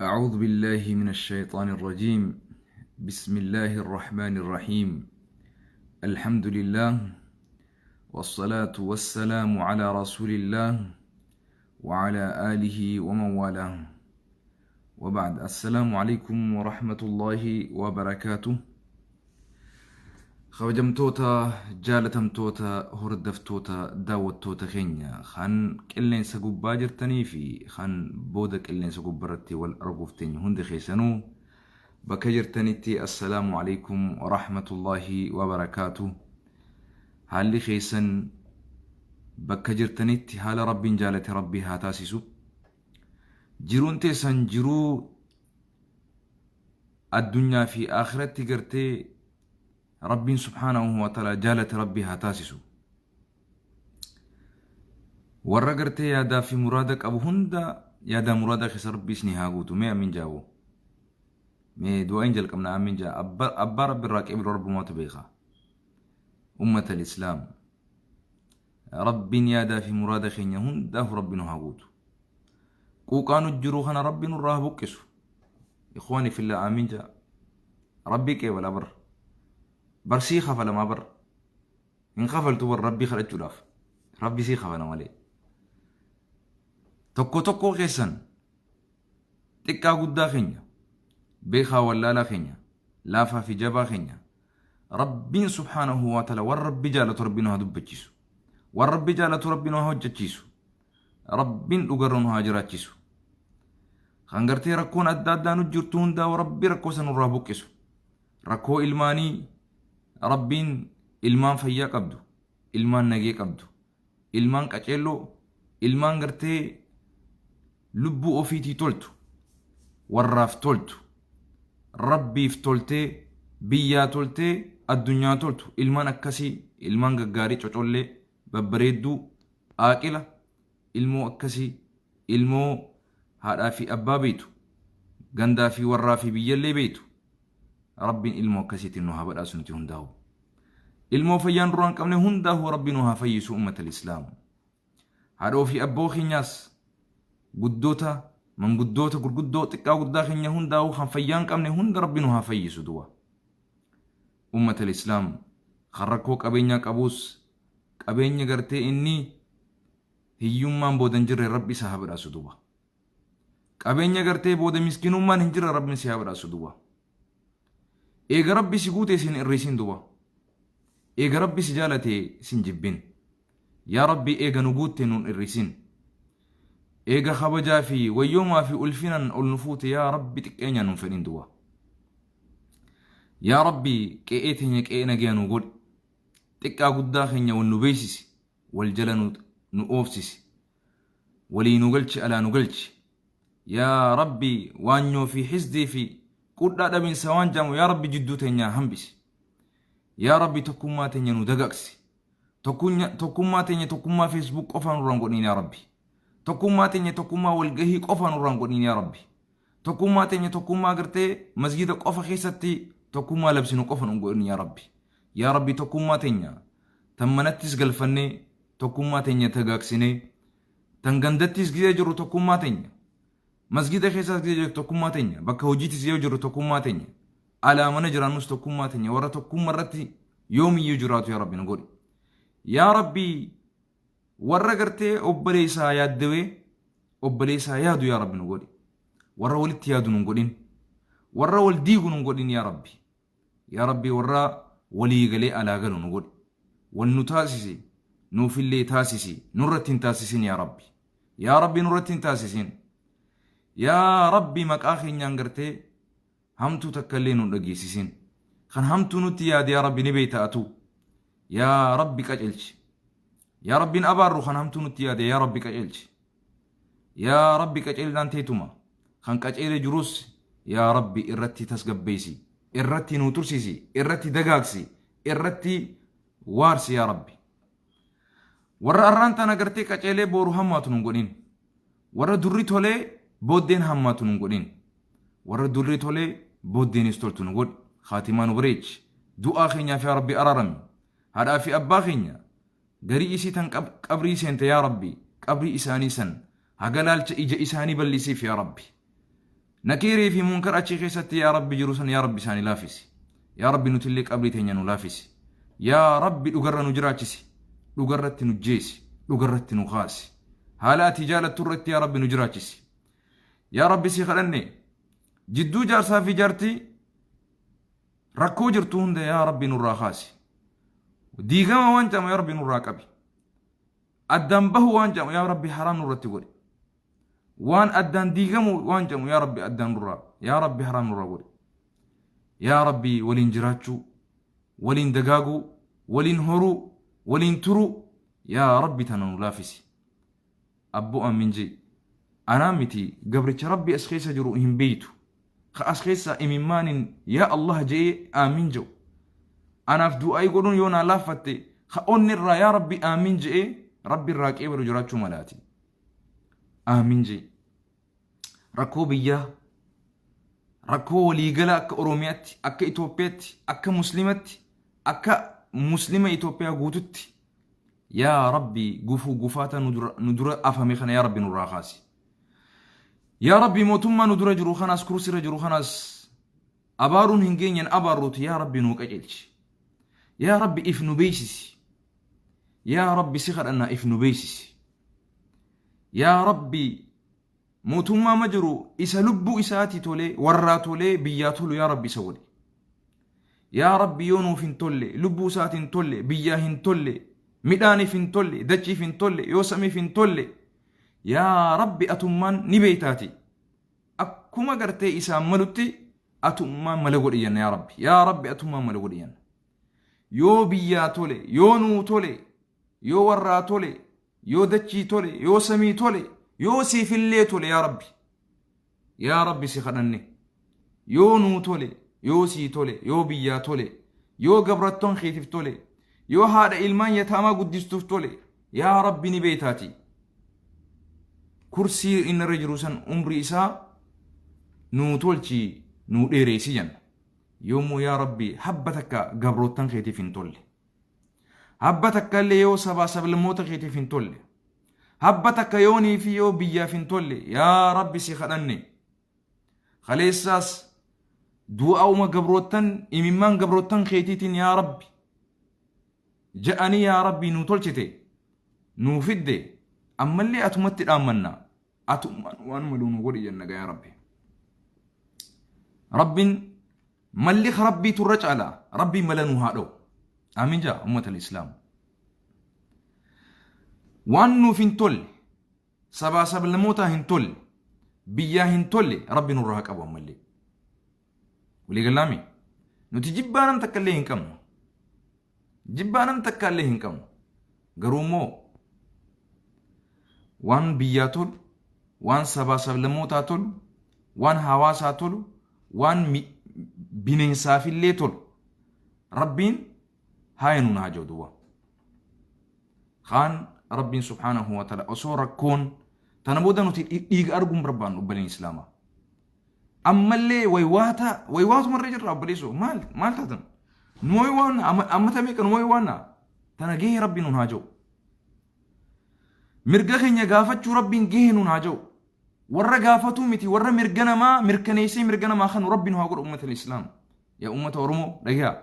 أعوذ بالله من الشيطان الرجيم. بسم الله الرحمن الرحيم. الحمد لله والصلاة والسلام على رسول الله وعلى آله ومن والاه. وبعد، السلام عليكم ورحمة الله وبركاته. Kabajamtoota, jaalatamtoota, hordoftoota, daawwattoota keenya kan qilleensa gubbaa jirtanii fi kan booda qilleensa gubbaarratti wal arguuf teenyu hundi keessanuu bakka jirtanitti assalaamu alaikum warahmatullaahi wabarakaatu. Haalli keessan bakka jirtanitti haala Rabbiin jaalate Rabbi haa taasisu. Jiruun teessan jiruu addunyaa fi akhiratti gartee Rabbiin subhaanahu wa ta'ala jaalate Rabbi haa taasisu. Warra gartee yaadaa fi muraada qabu hunda yaadaa muraada keessa Rabbi isinii haa guutu. Mee amiin jaawoo. Mee du'aayin jalqabna amiin jaa. Abbaa Rabbi irraa qeeblu Rabbumaatu beeka. Ummata Islaam. Rabbiin yaadaa fi muraada keenya hundaaf Rabbi nu haa guutu. Quuqaa nu jiru kana Rabbi nurraa haa buqqisu. Ikhwaani fillah amiin jaa. Rabbii qeebala bar. Barsii kafalamaa bar. Hin kafaltu bar Rabbii kadhachuudhaaf. Rabbi sii kafala malee. Tokko tokkoo keessan xiqqaa guddaa keenya, beekaa wallaalaa keenya, laafaa fi jabaa keenya, Rabbiin subhaanahu wa ta'ala waan Rabbi jaalatu Rabbi nu haa dubbachiisu. Waan Rabbi jaalatu Rabbi nu haa hojjechiisu. Rabbiin dhugarra nu haa jiraachisu. Kan gartee rakkoon adda addaa nu jirtu hundaa Rabbi rakkoo san nurraa buqqisu. Rakkoo ilmaanii Rabbiin ilmaan fayyaa qabdu, ilmaan nagee qabdu, ilmaan qaceelloo, ilmaan gartee lubbuu ofiitii toltu, warraaf toltu, Rabbiif toltee, biyyaa toltee, addunyaa toltu, ilmaan akkasii, ilmaan gaggaarii cocollee, babbareedduu, aaqila, ilmoo akkasii, ilmoo haadhaa fi abbaa beeytu, gandaa fi warraa fi biyyallee beeytu, Rabbiin ilmoo akkasiitiin nu haa badhaasu nuti hundaa'u. Ilmoo fayyaan duraan qabne hundaa'u Rabbi nu haa fayyisu ummata Islaam. Haadhoo fi abboo keenyaas guddoota manguddoota gurguddoo xiqqaa guddaa keenya hundaa'u kan fayyaan qabne hunda Rabbi nu haa fayyisu du'a. Ummata Islaam kan rakkoo qabeenyaa qabuus qabeenya gartee inni hiyyummaan booda hin jirre Rabbi isa haa badhaasu duuba. Qabeenya gartee booda miskiinummaan hin jirre Rabbi si haa badhaasu duuba. Eega Rabbi si guute sin irrisin duuba. Eega Rabbi si jaalate sin jibbin. Yaa Rabbi eega nu guutte nun irrisin. Eega kabajaa fi wayyoomaa fi ulfinan ol nu fuute yaa Rabbi xiqqeenya nun fedhin duuba. Yaa Rabbi qe'ee teenya qe'ee nagaa nu godhi. Xiqqaa guddaa keenya wal nu beeksisi. Wal jala nu oofsisi. Walii nu galchi alaa nu galchi. Yaa Rabbi waanyoo fi hisdii fi qudhaa dhabinsa waan jaamu yaa Rabbi jidduu teenyaa hambisi. Yaa Rabbi tokkummaa teenya nu dagaagsi. Tokkummaa teenya tokkummaa Facebook qofaa nurraan godhin yaa Rabbi. Tokkummaa teenya tokkummaa walgahii qofaa nurraan godhin yaa Rabbi. Tokkummaa teenya tokkummaa gartee masgida qofa keessatti tokkummaa labsinu qofa nun godhin yaa Rabbi. Yaa Rabbi tokkummaa teenya tan manattis galfannee tokkummaa teenya tagaagsinee tan gandattis gizee jirru tokkummaa teenya masgida keessaas gizee jirru tokkummaa teenya bakka hojiittis gizee jirru tokkummaa teenya alaa mana jiraannus tokkummaa teenya warra tokkummaa irratti yoomiyyuu jiraatu yaa Rabbi nu godhi. Yaa Rabbi warra gartee obboleessaa yaaddawee obboleessaa yaadu yaa Rabbi nu godhi. Warra walitti yaadu nun godhin. Warra wal diigu nun godhin yaa Rabbi. Yaa Rabbi warra walii galee alaa galu nu godhi. Wal nu taasisi nuufillee taasisi nurratti hin taasisin yaa Rabbi. Yaa Rabbi nurratti hin taasisin. Yaa Rabbi maqaa keenyaan gartee hamtuu takka illee nun dhageessisin. Kan hamtuu nutti yaade yaa Rabbi ni beekta atuu. Yaa Rabbi qacelchi. Yaa Rabbiin abaarru kan hamtuu nutti yaade yaa Rabbi qacelchi. Yaa Rabbi qaceellaan teetuma. Kan qaceele jirus yaa Rabbi irratti tasgabbeessi. Irratti nu tursiisi. Irratti dagaagsi. Irratti waarsi yaa Rabbi. Warra arraan tana gartee qaceelee booru hammaatu nun godhin. Warra durri tolee booddeen hammaatu nun godhin. Warra durri tolee booddeenis toltu nu godhi. Khaatimaa nu bareechi. Du'aa keenyaaf yaa Rabbi araarami. Haadhaa fi abbaa keenya garii isii tan qabrii seente yaa Rabbi qabrii isaanii san haga laalcha ija isaanii bal'isiif yaa Rabbi. Nakiirii fi munkar achi keessatti yaa Rabbi jiru san yaa Rabbi isaanii laafisi. Yaa Rabbi nutillee qabrii teenya nu laafisi. Yaa Rabbi dhugarra nu jiraachisi. Dhugarratti nu jeesi. Dhugarratti nu kaasi. Haala ati jaalattu irratti yaa Rabbi nu jiraachisi. Yaa Rabbi si kadhanne jidduu jaarsaa fi jaartii rakkoo jirtu hunda yaa Rabbi nurraa kaasi. Diigama waan jedhamu yaa Rabbi nurraa qabi. Addaan bahu waan jedhamu yaa Rabbi haraam nurratti godhi. Waan addaan diigamu waan jedhamu yaa Rabbi addaan nurraa yaa Rabbi haraam nurraa godhi. Yaa Rabbi waliin jiraachuu, waliin dagaaguu, waliin horuu, waliin turuu yaa Rabbi tana nu laafisi. Abbo amin jee. Anaa miti gabricha Rabbi as keessa jiru hin beeytu. Ka as keessa imimmaanin yaa Allah je'ee aamin jedhu. Anaaf du'aa'ii godhuun yoo naa laaffatte ka onni irraa yaa Rabbi aamin je'ee Rabbi irraa qeebalu jiraachuu malaati. Aamin jee. Rakkoo biyyaa rakkoo waliigala akka Oromiyaatti, akka Itoophiyaatti, akka Muslimatti, akka Muslima Itoophiyaa guututti yaa Rabbi gufuu gufaata nu dura afame kana yaa Rabbi nurraa kaasi. Yaa Rabbi mootummaa nu dura jiru kanaas kursiirra jiru kanaas abaaruun hin geenyen abaarruuti yaa Rabbi nuu qajeelchi. Yaa Rabbi if nu beeksisi. Yaa Rabbi si kadhannaa if nu beeksisi. Yaa Rabbi mootummaa ma jiru isa lubbuu isaatii tolee warraa tolee biyyaa tolu yaa Rabbi isa godhi. Yaa Rabbi yoo nuuf hin tolle lubbuu isaatii hin tolle biyyaa hin tolle midhaaniif hin tolle dachiif hin tolle yoo samiif hin tolle yaa Rabbi atummaan ni beeytaati. Akkuma gartee isaan malutti atummaan mala godhi jenna yaa Rabbi. Yaa Rabbi atummaan mala godhi jenna. Yoo biyyaa tole yoo nuu tole yoo warraa tole yoo dachii tole yoo samii tole yoo siifillee tole yaa Rabbi. Yaa Rabbi si kadhanne yoo nuu tole yoo sii tole yoo biyyaa tole yoo gabrattoon keetiif tole yoo haadha ilmaan yataamaa guddistuuf tole yaa Rabbi ni beeytaati. Kursii inni irra jiru san umrii isaa nuu tolchi nuu dheereessi jenna. Yoommoo yaa Rabbi habba takka gabroottan keetiif hin tolle. Habba takka illee yoo sabaa sablammoota keetiif hin tolle. Habba takka yoonii fi yoo biyyaaf hin tolle yaa Rabbi si kadhanne. Kaleessaas du'aa'uma gabroottan imimmaan gabroottan keetiitiin yaa Rabbi ja'anii yaa Rabbi nuu tolchite nuu fidde ammallee atumatti dhaammanna atummaan waan malu nu godhi jenna yaa Rabbi. Rabbiin malli ka Rabbiitu irra caala Rabbiin mala nu haa dha'u. Amiin jaa ummata islaam. Waan nuuf hin tolle sabaa sablamootaa hin tolle biyyaa hin tolle Rabbi nurraa haa qabu ammallee. Walii galaami nuti jibbaa nam takka illee hin qabnu. Jibbaa nam takka illee hin qabnu. Garuu immoo waan biyyaa tolu, waan sabaa sablammootaa tolu, waan hawaasaa tolu, waan bineensaafillee tolu Rabbiin haaya nuun haa jiru duwwaa. Kaan Rabbiin subhaanahu wa ta'ala osoo rakkoon tana booda nuti dhiiga arguun barbaannu obboleen Islaamaa. Ammallee waywaata waywaatumarra jirra obboleessoo maal maal taatan nu waywaanna ammata meeqa nu waywaanna tana gahee Rabbiin nuun haa jiru. Mirga keenya gaafachuu Rabbiin gahee nuun haa jiru. Warra gaafatuu miti warra mirga namaa mirkaneessee mirga namaa kanu Rabbi nu haa godhu ummata Islaam. Yaa ummata Oromoo dhagayaa.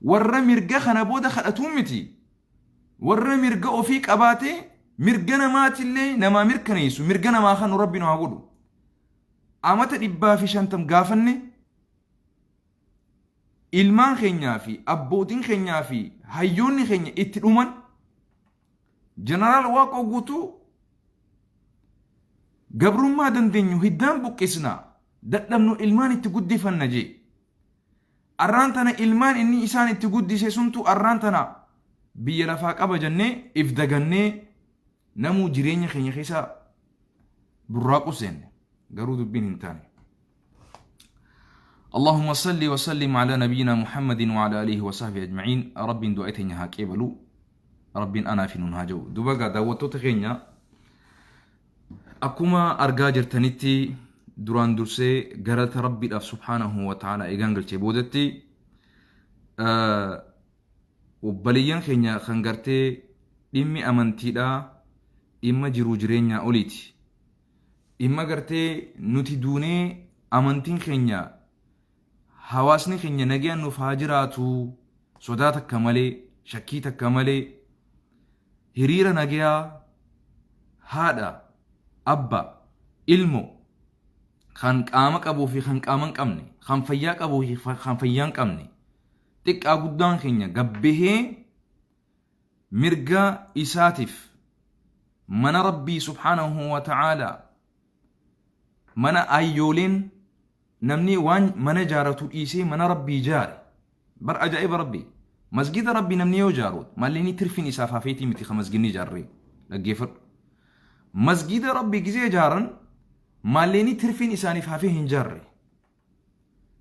Warra mirga kana booda kadhatuu miti. Warra mirga ofii qabaatee mirga namaatillee namaa mirkaneessu mirga namaa kanu Rabbi nu haa godhu. Amata 150 gaafanne ilmaan keenyaa fi abbootiin keenyaa fi hayyoonni keenya itti dhuman Jeneraal Waaqoo Guutuu gabrummaa dandeenyu hiddaan buqqisna dadhabnu ilmaan itti guddifanna jee. Arraan tana ilmaan inni isaan itti guddise suntu arraan tana biyya lafaa qaba jennee if dagannee namuu jireenya keenya keessa burraaquu seenne garuu dubbiin hin taane. اللهم صل وسلم على نبينا محمد وعلى آله وصحبه أجمعين. رب دعيتني هاكيبلو رب أنا في نون هاجو دوبا دعوتو تخينيا akkuma argaa jirtanitti duraan dursee galata Rabbiidhaaf subhaanahu wa ta'ala eegaan galchee boodatti obboleeyyan keenya kan gartee dhimmi amantiidhaa dhimma jiruu jireenyaa oliiti. Dhimma gartee nuti duunee amantiin keenya, hawaasni keenya nagayaan nuuf haa jiraatu, sodaa takka malee, shakkii takka malee, hiriira nagayaa haadha, abba, ilmo, kan qaama qabuu fi kan qaama hin qabne, kan fayyaa qabuu fi kan fayyaa hin qabne, xiqqaa guddaan keenya gabbahee mirga isaatiif mana Rabbii subhaanahu wa ta'aalaa, mana ayyooleen namni waan mana jaaratu dhiisee mana Rabbii jaare. Bar ajaa'iba Rabbii, masgida Rabbii namni yoo jaaru malli tirfiin isaaf hafeetii miti. Ka masgidni jaarree, dhaggeeffadhu, masgida Rabbii gizee jaaran malleenii tirfiin isaaniif hafee hin jaarre.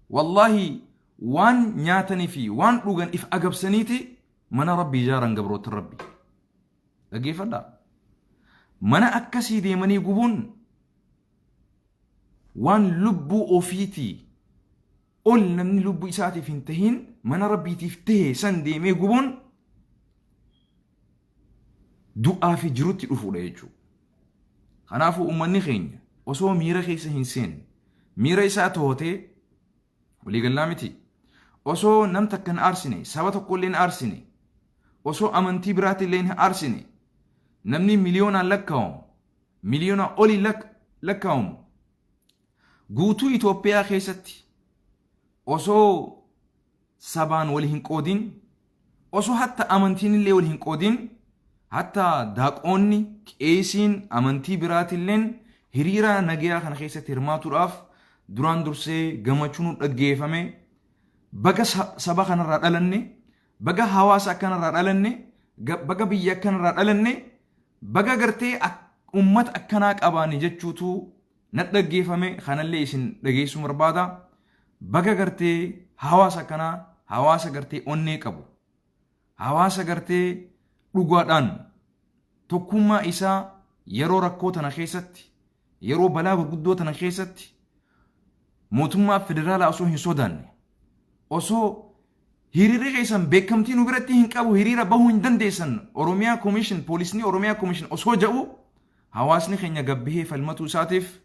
Wallaahi, waan nyaatanii fi waan dhugan if agabsaniiti mana Rabbii jaaran. Gabroota Rabbii, dhaggeeffadhaa, mana akkasii deemanii gubuun waan lubbuu ofiitii ol namni lubbuu isaatiif hin tahin mana Rabbiitiif tahe san deemee gubuun du'aa fi jirutti dhufuudha jechuudha. Kanaafuu uummanni keenya osoo miira keessa hin seenne, miira isaa to'atee, waliigallaa miti, osoo nam takka hin aarsine, saba tokko illee hin aarsine, osoo amantii biraatti illee hin aarsine, namni miliyoonaan lakkaa'amu, miliyoona olii lakkaa'amu guutuu Itoophiyaa keessatti osoo sabaan wal hin qoodin, osoo hatta amantiin illee wal hin qoodin, hatta daaqoonni, qeesiin amantii biraatilleen hiriira nagayaa kana keessatti hirmaatuudhaaf duraan dursee gammachuu nu dhaggeeffame. Baga saba kanarraa dhalanne, baga hawaasa akkanarraa dhalanne, baga biyya akkanarraa dhalanne, baga gartee ummata akkanaa qabaanne jechuutu na dhaggeeffame. Kanallee isin dhageessuu barbaada. Baga gartee hawaasa akkanaa, hawaasa gartee onnee qabu, hawaasa gartee dhugaadhaan tokkummaa isaa yeroo rakkoo tana keessatti, yeroo balaa gurguddoo tana keessatti mootummaa federaalaa osoo hin sodaanne, osoo hiriirri keessan beekamtii nu biratti hin qabu, hiriira bahuu hin dandeessan Oromiyaa Commission, poolisni Oromiyaa Commission osoo jedhu hawaasni keenya gabbihee falmatuu isaatiif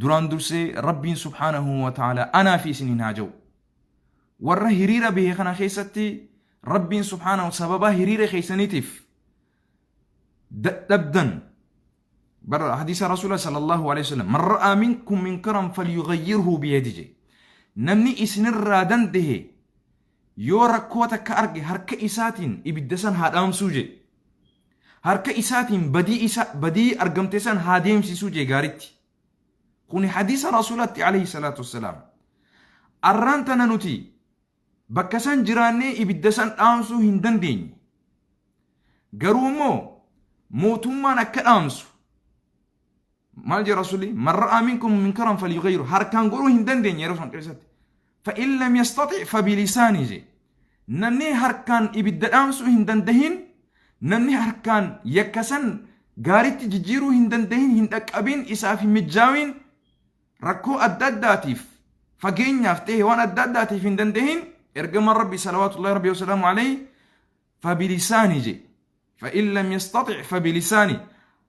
duraan dursee Rabbiin subhaanahu wa ta'ala anaa fi isiniin haa jiru. Warra hiriira bahe kana keessatti Rabbiin subhaanahu sababa hiriira keessaniitiif dadhabdan. Bara hadiisa Rasuula sallallahu alaihi wasallam, "Man ra'aa minkum munkaran falyughayyirhu biyadihi" je. Namni isinirraa dandahe yoo rakkoo takka arge harka isaatiin ibidda san haa dhaamsuu je, harka isaatiin badii isa badii argamte san haa deemsisuu je gaaritti. Kuni hadiisa Rasuulatti alayhi salaatu wassalaam. Arraan tana nuti bakka san jiraannee ibidda san dhaamsuu hin dandeenye. Garuu immoo mootummaan akka dhaamsu maal jedha Rasuulli? "Man ra'aa minkum munkaran falyughayyirhu." Harkaan godhuu hin dandeenye yeroo san keessatti. "فإن لم يستطع فبلسانه" je. Namni harkaan ibidda dhaamsuu hin dandahin, namni harkaan yakka san gaaritti jijjiiruu hin dandahin, hin dhaqqabin, isaaf hin mijjaawin, rakkoo adda addaatiif, fageenyaaf ta'e, waan adda addaatiif hin dandahin, ergamaan Rabbi salawaatullahi Rabbi wasalaamu alayhi "فبلسانه" je. "فإن لم يستطع فبلسانه"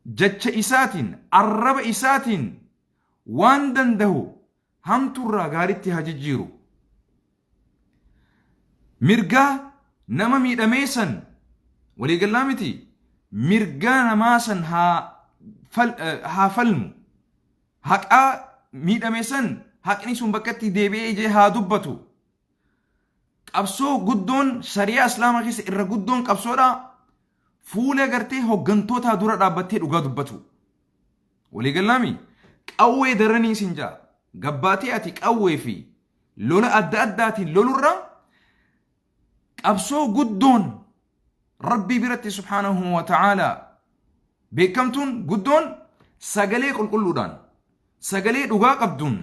jecha isaatiin, arraba isaatiin waan dandahu hamturraa gaaritti haa jijjiiru. Mirgaa nama miidhamee san, waliigallaa miti, mirgaa namaa san haa falmu, haqaa miidhame san haqni sun bakkatti deebi'ee ijee haa dubbatu. Qabsoo guddoon shari'aa Islaamaa keessa irra guddoon qabsoodha fuula gartee hoggantootaa dura dhaabbattee dhugaa dubbatu. Waliigallaami, qawwee daranii sin jaa gabbaatee ati qawwee fi lola adda addaatiin lolurra qabsoo guddoon Rabbii biratti subhaanahu wa ta'aalaa beekamtuun guddoon sagalee qulqulluudhaan, sagalee dhugaa qabduun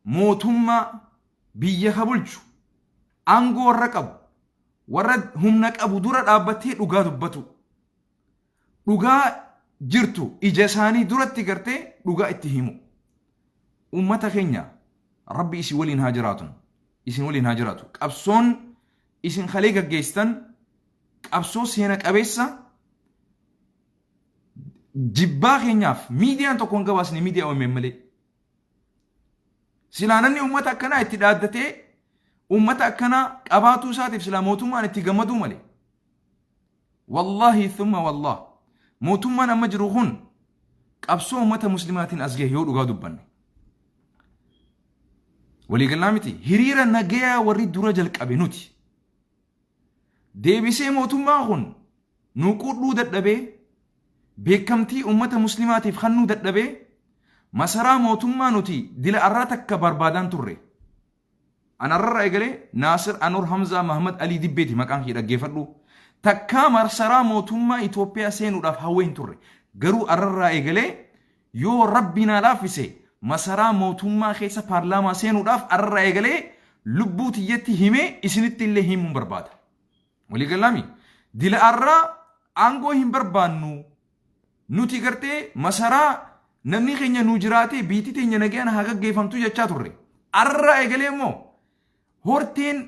mootummaa biyya ka bulchu, aangoo warra qabu, warra humna qabu dura dhaabbattee dhugaa dubbatu, dhugaa jirtu ija isaanii duratti gartee dhugaa itti himu. Ummata keenya, Rabbi isin waliin haa jiraatu, isin waliin haa jiraatu. Qabsoon isin kalee gaggeessitan qabsoo seena qabeessa. Jibbaa keenyaaf miidiyaan tokko hin gabaasne, miidiyaa OMN malee. Silaa namni uummata akkanaa itti dhaaddatee uummata akkanaa qabaatuu isaatiif silaa mootummaan itti gammaduu malee. Wallaahi thumma wallah, mootummaan amma jiru kun qabsoo uummata muslimaatiin as gahe yoo dhugaa dubbanne. Waliigalaa miti, hiriira nagayaa warri dura jalqabe nuti. Deebisee mootummaan kun nu qudhuu dadhabee, beekamtii uummata muslimaatiif kennuu dadhabee, masaraa mootummaa nuti dila arraa takka barbaadaan turre. Anarra eegalee Naasir Anur Hamzaa Mahamad Alii Dibbeeti maqaan kee, dhaggeeffadhu. Takkaa masaraa mootummaa Itoophiyaa seenuudhaaf hawwee hin turre. Garuu arrarraa eegalee yoo Rabbi naa laaffise masaraa mootummaa keessa paarlaamaa seenuudhaaf arrarraa eegalee lubbuu tiyyatti himee isinitti illee himuun barbaada. Waliigalaami. Dila arraa aangoo hin barbaannu. Nuti gartee masaraa namni keenya nu jiraatee biitii teenya nagaan haa gaggeeffamtu jechaa turre. Arraa eegalee immoo horteen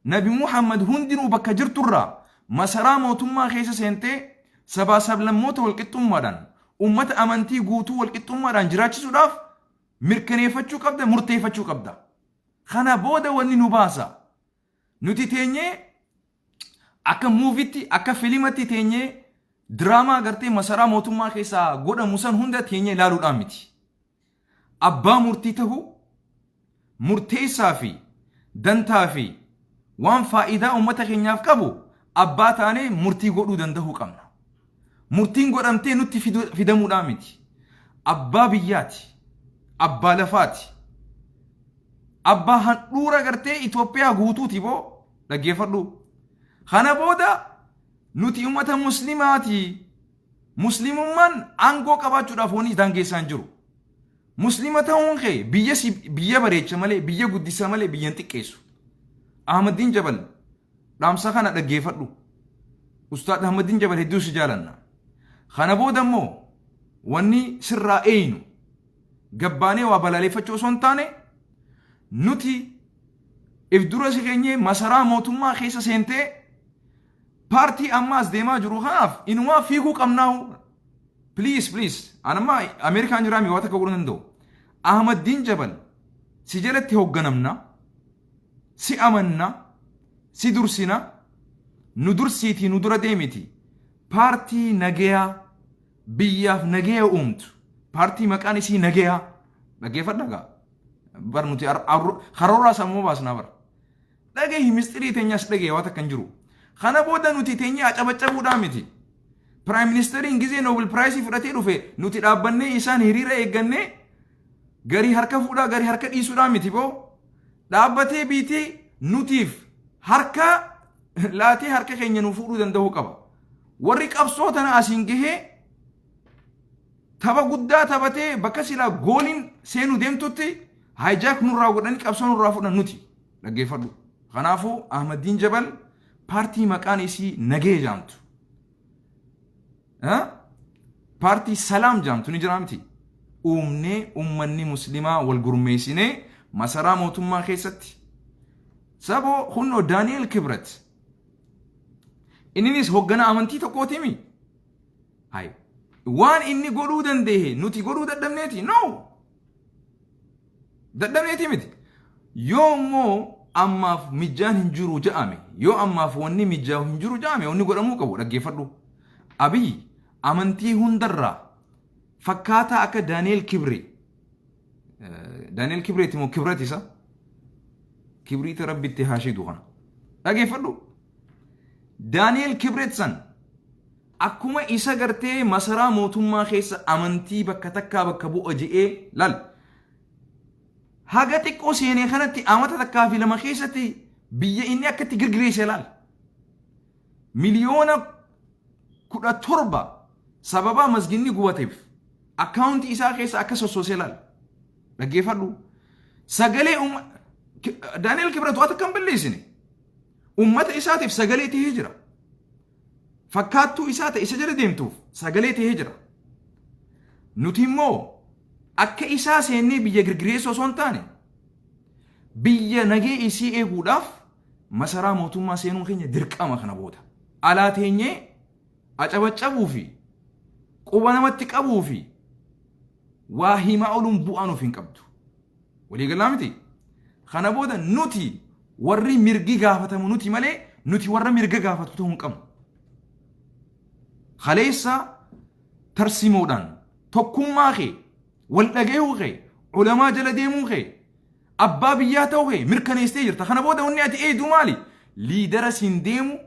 Nabi Muhammad hundinuu bakka jirturraa masaraa mootummaa keessa seentee sabaa sablammoota walqixxummaadhaan, uummata amantii guutuu walqixxummaadhaan jiraachisuudhaaf mirkaneeffachuu qabda, murteeffachuu qabda. Kana booda wanni nu baasa. Nuti teenyee akka movie tti, akka filimatti teenyee diraamaa gartee masaraa mootummaa keessaa godhamu san hunda teenyee ilaaluudhaan miti. Abbaa murtii tahuu, murteessaa fi dantaa fi waan faayidaa uummata keenyaaf qabu abbaa taanee murtii godhuu danda'uu qabna. Murtiin godhamtee nutti fidamuudhaan miti. Abbaa biyyaati. Abbaa lafaati. Abbaa handhuura gartee Itoophiyaa guutuuti boo, dhaggeeffadhu. Kana booda nuti uummata muslimaati. Muslimummaan aangoo qabaachuudhaaf wanni daangeessaa hin jiru. Muslima ta'uun kee biyya si biyya bareecha malee, biyya guddisa malee biyya hin xiqqeessu. Ahmadiin Jabal, dhaamsa kana dhaggeeffadhu. Ustaad Ahmadiin Jabal, hedduu si jaalanna. Kana booda immoo wanni sirraa eeynu gabbaanee waa balaaleffachuu osoo hin taane, nuti if dura si keenyee masaraa mootummaa keessa seentee paartii ammaas deemaa jiru kanaaf inumaa fiiguu qabnaahu. Please, please, anamma Ameerikaan jiraami, waa takka godhuu hin danda'u. Ahmaddiin Jabal, si jalatti hoogganamna, si amanna, si dursina, nu dursiitii nu dura deemiti. Paartii nagayaa biyyaaf nagaya uumtu, paartii maqaan isii nagayaa, dhaggeeffadha gaa. Bar nuti karooraa sammuu baasnaa bar. Dhagahi, mistirii teenyas dhagahi, waa takka hin jiru. Kana booda nuti teenyee acabacabuudhaa miti. Prime Ministeriin gizee Nobel Prize fudhatee dhufe nuti dhaabbannee isaan hiriira eeggannee garii harka fuudhaa garii harka dhiisuudhaa miti boo. Dhaabbatee biitii nutiif harka laatee harka keenya nu fuudhuu danda'uu qaba. Warri qabsoo tana asiin gahee tapha guddaa taphatee bakka silaa gooliin seenuu deemtutti hijack nurraa godhanii qabsoo nurraa fudhan nuti, dhaggeeffadhu. Kanaafuu Ahmadiin Jabal, paartii maqaan isii nagee jaamtu. Paartii Salaam jaamtu ni jira miti. Uumnee uummanni muslimaa wal gurmeessinee masaraa mootummaa keessatti. Saboo hunnoo Daani'el Kibret. Inninis hoogganaa amantii tokkootimi. Hai. Waan inni godhuu danda'e nuti godhuu dadhabneeti? No! Dadhabneeti miti. Yoo immoo ammaaf mijjaan hin jiru ja'ame, yoo ammaaf wanni mijjaa'u hin jiru ja'ame, wanni godhamuu qabu, dhaggeeffadhu. Abiy amantii hundarraa fakkaataa akka Daani'el Kibree. Daani'el Kibreeti moo Kibret isa? Kibriita Rabbitti haa shidu kana. Dhaggeeffadhu. Daani'el Kibret san akkuma isa gartee masaraa mootummaa keessa amantii bakka takkaa bakka bu'a je'ee lal. Haga xiqqoo seenee kanatti amata takkaa fi lama keessatti biyya inni akka itti girgireesse laal. 17 miliyoona sababa masginni gubateef akkaawuntii isaa keessa akka sossoosee laal. Dhaggeeffadhu. Sagalee Daani'el Kibret waan akka hin balleessine. Uummata isaatiif sagalee ta'ee jira. Fakkaattuu isaa ta'e isa jala deemtuuf sagalee ta'ee jira. Nuti immoo akka isaa seennee biyya girgireessoo osoo hin taane, biyya nagee isii eeguudhaaf masaraa mootummaa seenuun keenya dirqama kana booda. Alaa teenyee acabacabuu fi Quba namatti qabuu fi waa himaa ooluun bu'aa nuuf hin qabdu. Waliigalaa miti? Kana booda nuti warri mirgi gaafatamu nuti malee nuti warra mirga gaafatu ta'uu hin qabnu. Kaleessa tarsimoodhaan tokkummaa kee, wal dhagayuu kee, ulamaa jala deemuu kee, abbaa biyyaa ta'uu kee mirkaneessitee jirta. Kana booda wanni ati eegdu maali? Liidara siin deemu,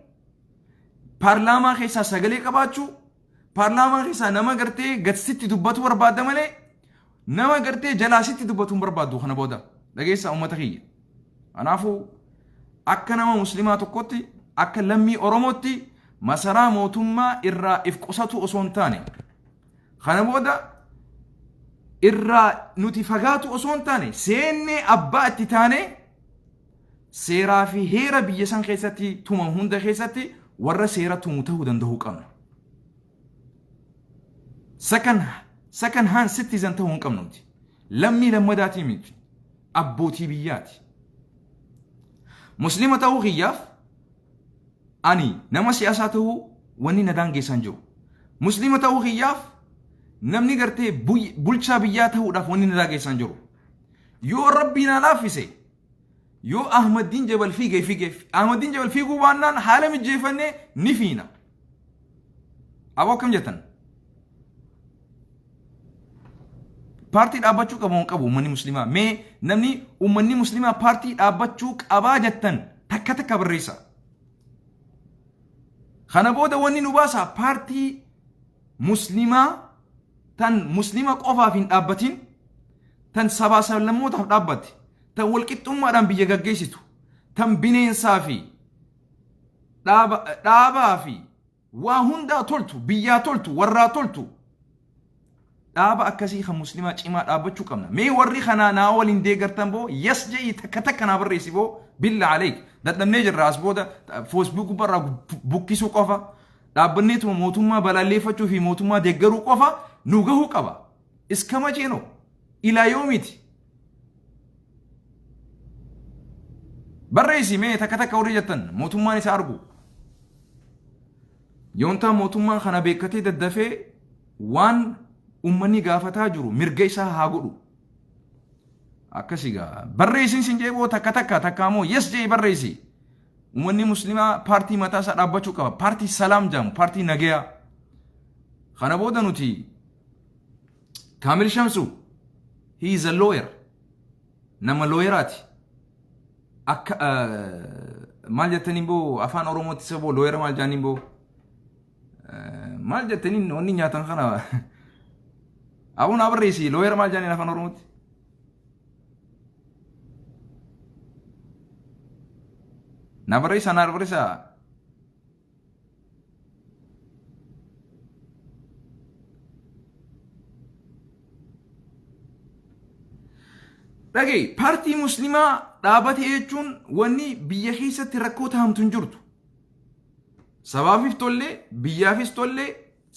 paarlaamaa keessaa sagalee qabaachuu, paarlaamaa keessaa nama gartee gad sitti dubbatu barbaadda malee nama gartee jalaa sitti dubbatu hin barbaaddu kana booda. Dhageessaa uummata kiyya. Kanaafuu akka nama muslimaa tokkotti, akka lammii Oromootti masaraa mootummaa irraa if qusatu osoo hin taane, kana booda irraa nuti fagaatu osoo hin taane, seennee abbaa itti taane seeraa fi heera biyya san keessatti tumamu hunda keessatti warra seera tumu ta'uu danda'uu qabna. Second hand citizen ta'uu hin qabnu nuti. Lammii lammadaatii miti. Abbootii biyyaati. Muslima ta'uu kiyyaaf ani nama siyaasaa ta'uu wanni na daangeessan jiru. Muslima ta'uu kiyyaaf namni gartee bulchaa biyyaa ta'uudhaaf wanni na daangeessan jiru. Yoo Rabbii naa laaffise, yoo Ahmaddiin Jabal fiigee fiigee, Ahmaddiin Jabal fiiguu baannaan haala mijjeeffannee ni fiina. Aboo akkam jettan? Paartii dhaabbachuu qabu hin qabu uummanni musliimaa? Mee namni uummanni musliimaa paartii dhaabbachuu qabaa jettan takka takka barreessa. Kana booda wanni nu baasa paartii musliimaa tan musliima qofaaf hin dhaabbatin, tan sabaa sablammootaaf dhaabbatte, tan walqixxummaadhaan biyya gaggeessitu, tan bineensaa fi dhaabaa fi waa hundaa toltu, biyyaa toltu, warraa toltu, dhaaba akkasii kan muslimaa cimaa dhaabbachuu qabna. Mee warri kanaa naa waliin deeggartan boo yes je'ii takka takka naa barreessi boo, billa aleek. Dadhabnee jirra. As booda Facebook gubbarraa buqqisuu qofa, dhaabbanneetuma mootummaa balaalleeffachuu fi mootummaa deeggaruu qofa nu gahuu qaba. Iskama ceenoo ilaa yoomiiti? Barreessi mee takka takka warri jettan mootummaan isa argu. Yoontaa mootummaan kana beekkatee daddafee waan uummanni gaafataa jiru mirga isaa haa godhu. Akkasii gaa barreessin sin jeeboo takka takka takka immoo yes jee barreessi. Uummanni musliimaa paartii mataa isaa dhaabbachuu qaba. Paartii salaam jedhamu, paartii nagayaa. Kana booda nuti Kaamil Shamsu, he is a lawyer. Nama lawyeraati. Akka maal jettaniin boo afaan Oromootti isa boo lawyer maal jedhaniin boo maal jettaniin wanni nyaatan kana abuun haa barreessi, lawyer maal jedhaniin afaan Oromootti? Na barreessa, na barreessa. Dhaga'i, paartii muslimaa dhaabate jechuun wanni biyya keessatti rakkoo tahamtu hin jirtu. Sabaafif tollee, biyyaafis tollee,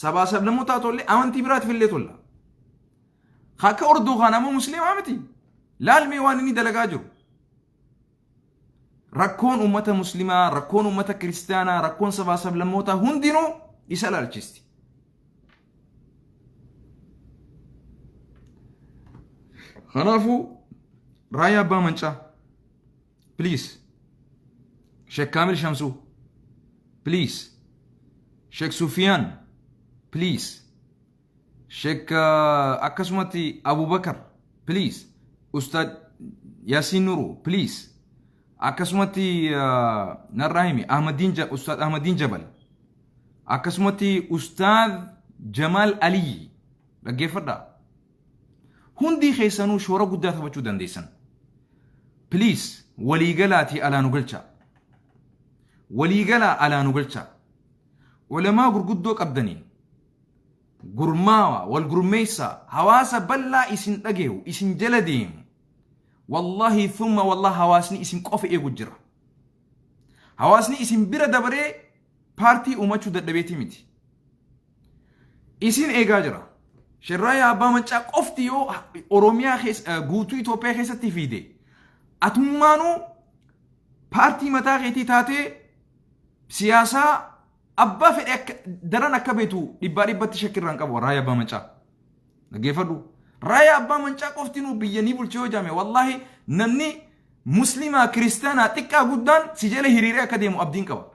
sabaa sablammootaa tollee, amantii biraatiif illee tolla. Akka Ordogaan ammoo muslimaa miti. Laalmee waan inni dalagaa jiru. Rakkoon uummata muslimaa, rakkoon uummata kiristaanaa, rakkoon sabaa sablammootaa hundinuu isa ilaalchisti. Kanaafuu Raayyaa Abbaa Mancaa, please. Sheek Kaamil Shamsuu, please. Sheek Sufiyaan, please. Sheek akkasumatti Abubakar, please. Ustaad Yaasiin Nuru, please. Akkasumatti narraa himi Ahmadiin, Ustaad Ahmadiin Jabal, akkasumatti Ustaad Jamaal Aliyyi, dhaggeeffadhaa. Hundi keessanuu shoora guddaa taphachuu dandeessan. Please, waliigalaatii alaa nu galchaa. Waliigalaa alaa nu galchaa. Ulamaa gurguddoo qabdaniin gurmaawa, wal gurmeessaa, hawaasa bal'aa isin dhageehu, isin jala deemu. Wallahi thumma wallahi, hawaasni isin qofa eegu jira. Hawaasni isin bira dabaree paartii uumachuu dadhabeetii miti. Isin eegaa jira. Shirraayyaa Abbaa Maccaa qofti yoo Oromiyaa keessa, guutuu Itoophiyaa keessatti fiide, atummaanuu paartii mataa keetii taatee siyaasaa Abbaa fedhe akka daran akka beetu dhibbaa dhibbatti shakkirraan qabu Raayyaa Abbaa Maccaa. Dhaggeeffadhu. Raayyaa Abbaa Maccaa qofti nuu biyya ni bulche yoo jaame, wallaahi namni muslimaa, kiristaanaa, xiqqaa guddaan si jala hiriiree akka deemu abdiin qaba.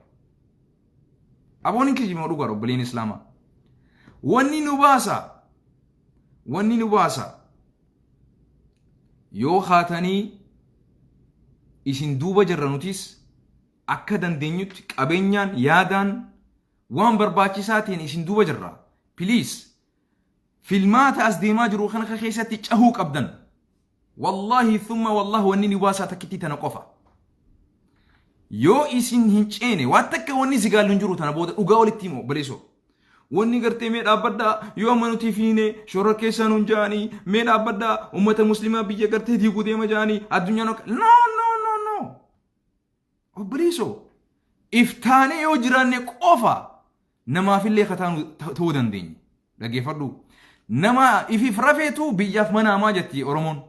Aboon hin kijibne, dhugaadha obboleen islaamaa. Wanni nu baasa, wanni nu baasa yoo kaatanii isin duuba jirra, nutis akka dandeenyutti qabeenyaan, yaadaan, waan barbaachisaa ta'een isin duuba jirra. Please, filmaata as deemaa jiru kana keessatti cahuu qabdan. Wallaahi thumma wallaahi, wanni nu baasaa takkittii tana qofa. Yoo isin hin ceene, waan takka wanni si gaallu hin jiru tana booda, dhugaa walitti himu obboleessoo. Wanni gartee mee dhaabbadhaa, yoo amma nuti fiine shorra keessaa nuun ja'anii, mee dhaabbadhaa, ummata muslimaa biyya gartee diiguu deema ja'anii addunyaan akka, no, no, no, no. Obboleessoo, iftaanee yoo jiraanne qofa namaafillee kataa ta'uu dandeenya. Dhaggeeffadhu. Nama ifiif rafeetu biyyaaf mana hamaa jetti Oromoon.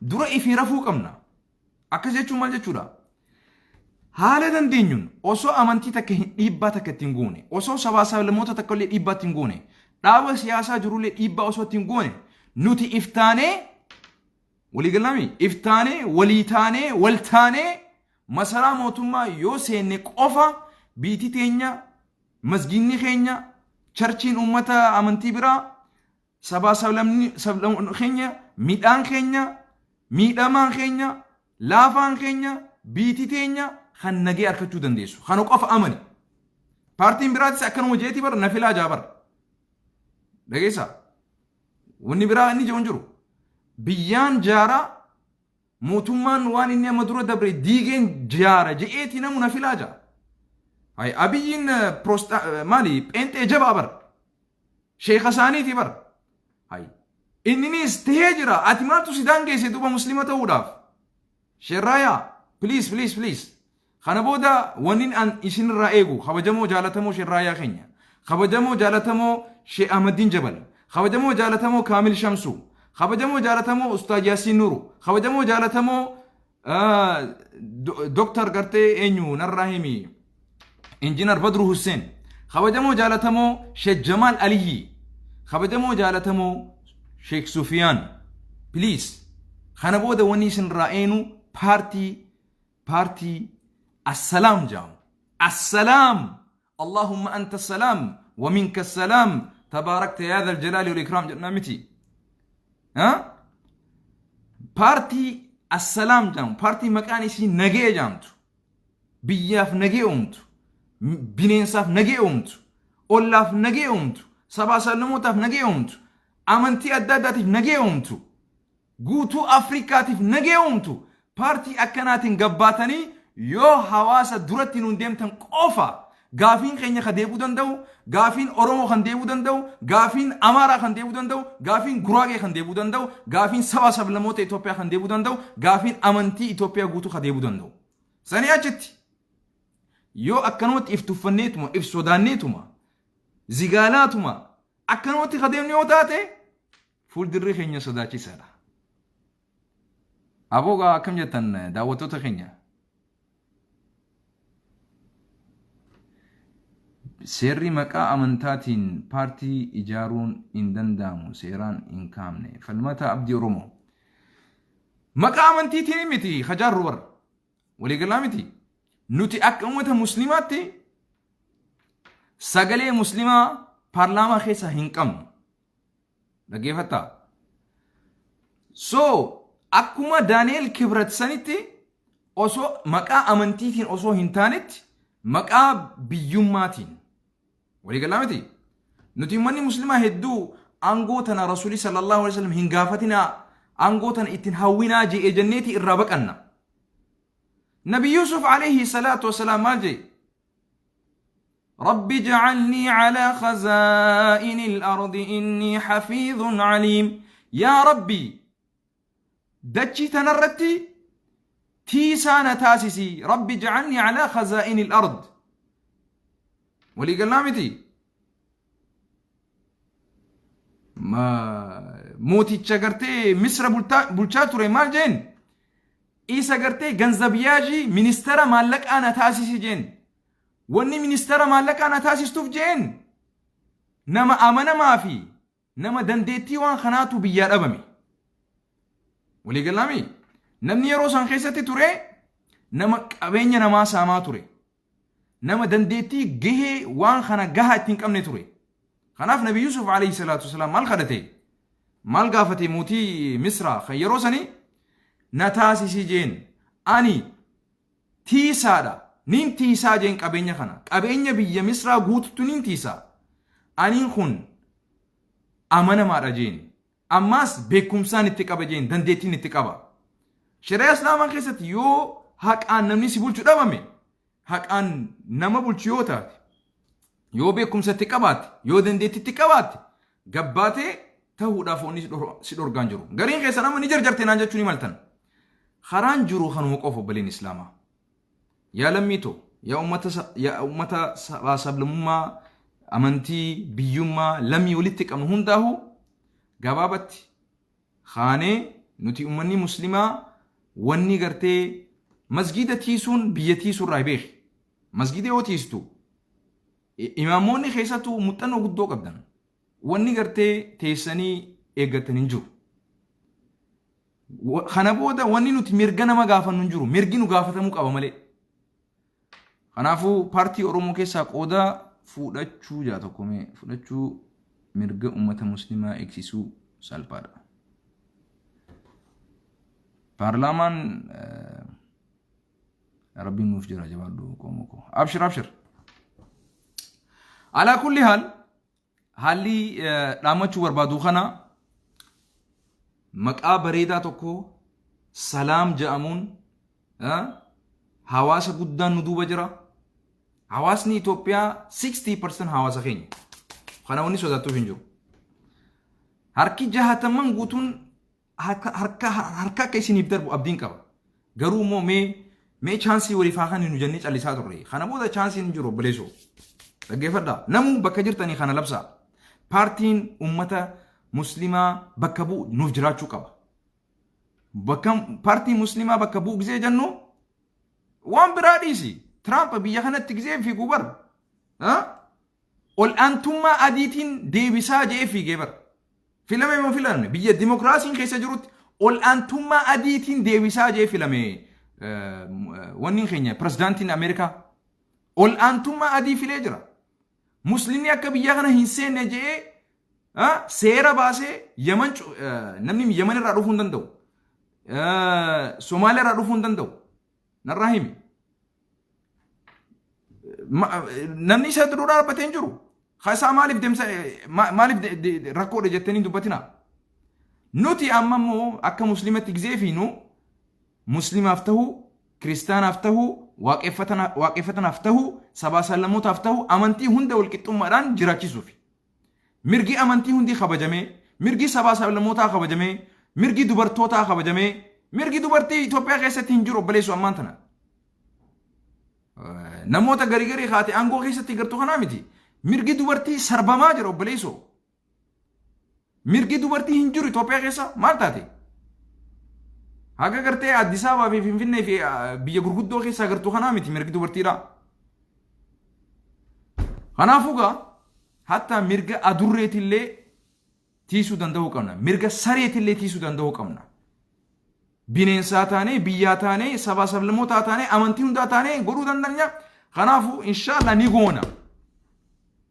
Dura ifii rafuu qabna. Akkas jechuun maal jechuudha? Haala dandeenyuun osoo amantii takka hin dhiibbaa takka ittiin goone, osoo sabaa sablammoota takka illee dhiibbaa ittiin goone, dhaaba siyaasaa jirullee dhiibbaa osoo ittiin goone, nuti iftaanee waliigalami, iftaanee walii taanee wal taanee masaraa mootummaa yoo seenne qofa, biitii teenya, masgiinni keenya, charchiin uummata amantii biraa, sabaa sablamni sablamni keenya, midhaan keenya, miidhamaan keenya, laafaan keenya, biitii teenya kan nagee argachuu dandeessu. Kana qofa amani. Paartiin biraatis akkanuma jeetii bara na filaa jaa bara. Dhageessaa? Wanni biraa inni jiru hin jiru. Biyyaan jaaraa, mootummaan waan inni amma dura dabre diigeen jaara je'eeti namu na filaa jaa. Hay, Abiyyiin maali, pheenxee jabaa bara. Sheeka isaaniiti bara. Hay, inninis tahee jira. Ati maaltu si daangeesse duuba muslima ta'uudhaaf? Sheerraayaa, please, please, please. Kana booda wanni an isinirraa eegu, kabajamoo jaalatamoo Sheerraayaa keenya, kabajamoo jaalatamoo Shee Ahmadiin Jabal, kabajamoo jaalatamoo Kaamil Shamsuu, kabajamoo jaalatamoo Ustaaz Yaasiin Nuuru, kabajamoo jaalatamoo Doktar gartee eenyu narraa himi, Injiinar Badru Hussein, kabajamoo jaalatamoo Sheekh Jamaal Aliyyi, kabajamoo jaalatamoo Sheekh Sufiyaan, please, kana booda wanni isinirraa eenu paartii Assalaam jedhamu. Assalaam, Allahumma anta salaam wa minka salaam, tabaarakta yaa dhal jalaali wal ikraam jedhna miti. Paartii Assalaam jedhamu, paartii maqaan isii nagee jedhamtu, biyyaaf nagee uumtu, bineensaaf nagee uumtu, ollaaf nagee uumtu, sabaa sablammootaaf nagee uumtu, amantii adda addaatiif nagee uumtu, guutuu Afrikaatiif nagee uumtu, paartii akkanaatiin gabbaatanii yoo hawaasa duratti nuun deemtan qofa gaafiin keenya ka deebuu danda'u, gaafiin Oromoo kan deebuu danda'u, gaafiin Amaaraa kan deebuu danda'u, gaafiin Guraagee kan deebuu danda'u, gaafiin saba sablammoota Itoophiyaa kan deebuu danda'u, gaafiin amantii Itoophiyaa guutuu kan deebuu danda'u. Sanii achitti yoo akkanumatti if tuffanneetuma, if sodaanneetuma, zigaalaatuma akkanumatti ka deemnu yoo taate, fuuldurri keenya sodaachisaadha. Aboogaa akkam jettan, daawwattoota keenya? Seerri maqaa amantaatiin paartii ijaaruun hin danda'amu, seeraan hin kaa'amne. Falmata Abdii Oromoo. Maqaa amantiitiin miti hajaarru bara. Waliigalaa miti. Nuti akka uummata musliimaatti sagalee musliimaa paarlaamaa keessaa hin qabnu. Dhaggeeffattaa? So akkuma Daani'el Kibrat sanitti osoo maqaa amantiitiin osoo hin taanetti maqaa biyyummaatiin. Waliigalaa miti? Nuti uummanni musliimaa hedduu aangoo tana Rasuulii sallallahu alaihi wasallam hin gaafatinaa, aangoo tana ittiin hawwinaa je'e jenneeti irraa baqanna. Nabi Yusuf alayhi salaatu wasalaam maal jee? رب اجعلني على خزائن الأرض إني حفيظ عليم. يا ربي، dachii tanarratti tiisaa na taasisi. رب اجعلني على خزائن الأرض. Walii galaa miti? Mooticha gartee Misra bulchaa ture maal jeen? Isa gartee ganzab yaajii, ministeera maallaqaa na taasisi jeen. Wanni ministeera maallaqaa na taasistuuf jeen nama amanamaa fi nama dandeettii waan kanaatu biyyaa dhabame. Waliigalaami namni yeroo san keessatti ture nama qabeenya namaa saamaa ture. Nama dandeettii gahee waan kana gahaa ittiin qabne ture. Kanaaf Nabi Yusuf alayhi salaatu wasalaam maal kadhate? Maal gaafate mootii Misraa kan yeroo sanii na taasisi jeen ani tiisaadha. Nin tiisaa jeen qabeenya kana. Qabeenya biyya Misraa guututti nin tiisaa. Aniin kun amanamaadha jeen. Ammaas beekumsaan itti qaba jeen dandeettiin itti qaba. Shari'aa Islaamaa keessatti yoo haqaan namni si bulchu dhabame haqaan nama bulchu yoo taate yoo beekumsa itti qabaatte yoo dandeettii itti qabaatte gabbaatee ta'uudhaaf wanni si dhorgaan jiru. Gariin keessa nama ni jarjarte naan jechuu ni maltan. Karaan jiru kanuma qofa obboleen Islaamaa. Yaa lammii too, yaa ummata sabaa sablammummaa, amantii, biyyummaa, lammii walitti qabnu hundaahu gabaabatti kaanee nuti ummanni muslimaa wanni gartee masgiida tiisuun biyya tiisuurraa beeki. Masgiida yoo tiistu imaamoonni keessattuu muuxannoo guddoo qabdan. Wanni gartee teessanii eeggattan hin jiru. Kana booda wanni nuti mirga nama gaafannu hin jiru. Mirgi nu gaafatamuu qaba malee. Kanaafuu paartii Oromoo keessaa qooda fudhachuu jaa tokko mee fudhachuu mirga uummata muslimaa eegsisuu salphaadha. Paarlaamaan Rabbiin nuuf jira jabaadhu qomoo koo. Abshir abshir. Alaa kulli haal haalli dhaammachuu barbaadu kana maqaa bareedaa tokko salaam jedhamuun hawaasa guddaan nu duuba jira. Hawaasni Itoophiyaa 60% hawaasa keenya. Kana wanni sodaattuuf hin jiru. Harki jahataman guutuun harka harka akka isiniif darbu abdiin qaba. Garuu immoo mee chaansii waliif haa kennu jennee callisaa turre. Kana booda chaansiin hin jiru obboleessoo. Dhaggeeffadhaa. Namuu bakka jirtanii kana labsaa. Paartiin uummata muslimaa bakka bu'u nuuf jiraachuu qaba. Bakka paartii muslimaa bakka bu'u gisee jennu waan biraa dhiisi. Tiraamp biyya kanatti gisee fiiguu bar. Ol'aantummaa adiitiin deebisaa je'ee fiigee bar. Filame moo filamne biyya dimokiraasiin keessa jirutti ol'aantummaa adiitiin deebisaa je'ee filame wanni keenya pirezidaantiin Ameerikaa. Ol'aantummaa adii filee jira. Muslimni akka biyya kana hin seenne je'ee seera baasee Yaman namni Yaman irraa dhufuu hin danda'u. Somaaliyaa irraa dhufuu hin danda'u. Narraa himi. Namni isa dura dhaabbatee hin jiru. Isaa maaliif deemsa maaliif rakkoodha jettanii hin dubbatinaa. Nuti amma immoo akka muslimatti gizee fiinu muslimaaf ta'uu, kiristaanaaf ta'uu, waaqeffatanaaf ta'uu, sabaa sablammootaaf ta'uu amantii hunda walqixxummaadhaan jiraachisuufi. Mirgi amantii hundi kabajamee, mirgi sabaa sablammootaa kabajamee, mirgi dubartootaa kabajamee, mirgi dubartii Itoophiyaa keessatti hin jiru obboleessu ammaan tana. Namoota garii garii kaate aangoo keessatti gartuu kanaa miti. Mirgi dubartii sarbamaa jira obboleessoo. Mirgi dubartii hin jiru Itoophiyaa keessa maal taate? Haga gartee Addis Ababaa fi Finfinnee fi biyya gurguddoo keessaa gartuu kanaa miti mirgi dubartiidha. Kanaafuu gaa hatta mirga adurreetillee tiisuu danda'uu qabna. Mirga sareetillee tiisuu danda'uu qabna. Bineensaa taanee, biyyaa taanee, sabaa sablammootaa taanee, amantii hundaa taanee godhuu dandeenya. Kanaafuu inshaallah ni goona.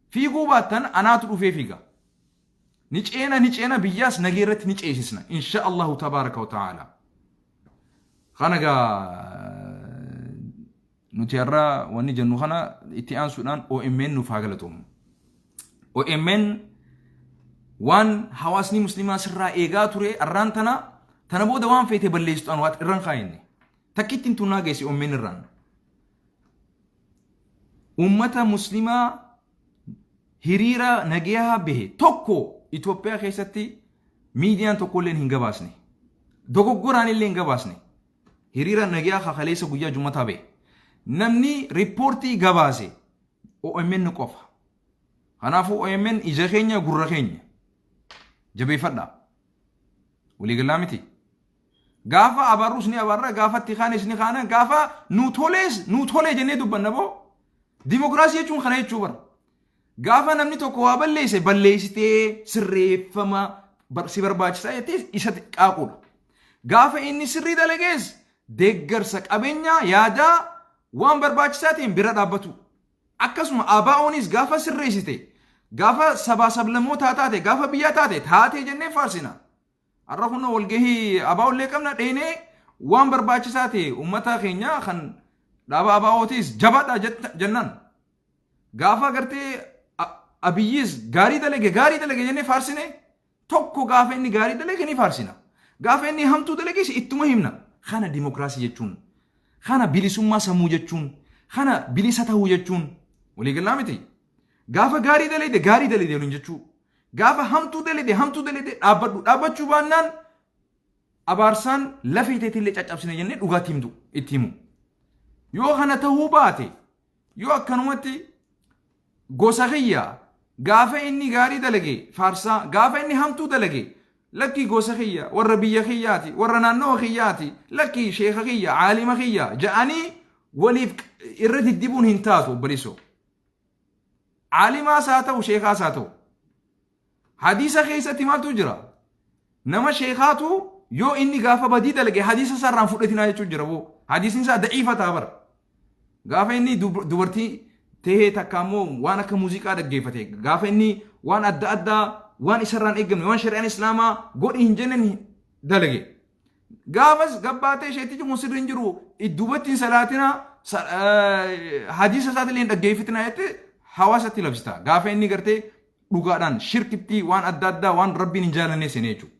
Fiiguu baattan anaatu dhufee fiiga. Ni ceena ni ceena biyyaas nagee irratti ni ceesisna. Insha Allahu tabaaraka wa ta'ala. Kana gaa nuti har'a wanni jennu kana itti aansuudhaan OMN nuuf haa galatoomu. OMN waan hawaasni muslimaa sirraa eegaa ture arraan tana tana booda waan feete balleessitu an waan irraan kaayinne. Takkittiin tunnaa geesse OMN irraan. Uummata muslimaa hiriira nagayaa bahe tokko Itoophiyaa keessatti miidiyaan tokkolleen hin gabaasne. Dogoggoraan illee hin gabaasne. Hiriira nagayaa kakaleessa guyyaa jummataa bahe. Namni riippoortii gabaase OMN qofa. Kanaafuu OMN ija keenya gurra keenya. Jabeeffadhaa. Waliigalaa miti. Gaafa abaarrus ni abaarra, gaafa itti kaanes ni kaana, gaafa nu tolees nu tolee jennee dubbanna boo. Dimokiraasii jechuun kana jechuu bara. Gaafa namni tokko waa balleesse balleessitee sirreeffama si barbaachisaa jettee isa qaaquudha. Gaafa inni sirrii dalagees deeggarsa qabeenyaa yaadaa waan barbaachisaa ta'een bira dhaabbatu. Akkasuma ABO'nis gaafa sirreessite gaafa sabaa sablammootaa taate gaafa biyyaa taate taatee jennee faarsina. Har'a kunoo walgahii ABO'llee qabna dheenee waan barbaachisaa ta'e uummata keenya kan dhaaba ABO'tis jabaadha jennaan. Gaafa gartee Abiyyiis gaarii dalage gaarii dalage jennee faarsine tokko gaafa inni gaarii dalage ni faarsina. Gaafa inni hamtuu dalages ittuma himna. Kana dimokiraasii jechuun. Kana bilisummaa sammuu jechuun. Kana bilisa ta'uu jechuun. Waliigalaa miti. Gaafa gaarii dalagde gaarii dalagde waliin jechuu. Gaafa hamtuu dalagde hamtuu dalagde dhaabbadhu. Dhaabbachuu baannaan abaarsaan lafee teetillee caccabsine jennee dhugaatti himtu itti himu. Yoo kana ta'uu baate yoo akkanumatti gosa kiyya gaafa inni gaarii dalage faarsaa gaafa inni hamtuu dalage lakkii gosa kiyya warra biyya kiyyaati warra naannawa kiyyaati lakkii sheeka kiyya caalima kiyya ja'anii waliif irra diddibuun hin taatu obboleessoo. Caalimaas haa ta'u sheekaas haa ta'u. Hadiisa keessatti maaltu jira? Nama sheekaatu yoo inni gaafa badii dalage hadiisa isaa irraan fudhatinaa jechuun jira boo. Hadiisni isaa da'iifa ta'a bara. Gaafa inni dubartii tahee takka immoo waan akka muuziqaa dhaggeeffate gaafa inni waan adda addaa waan isarraan eegamne waan shari'aan islaamaa godhi hin jenneen dalage. Gaafas gabbaatee isheetti kun sirri hin jiru duubatti hin salaatinaa hadiisa isaatillee hin dhaggeeffatinaa jettee hawaasatti labsita. Gaafa inni gartee dhugaadhaan shirkitti waan adda addaa waan rabbiin hin jaalannee seenee jechuudha.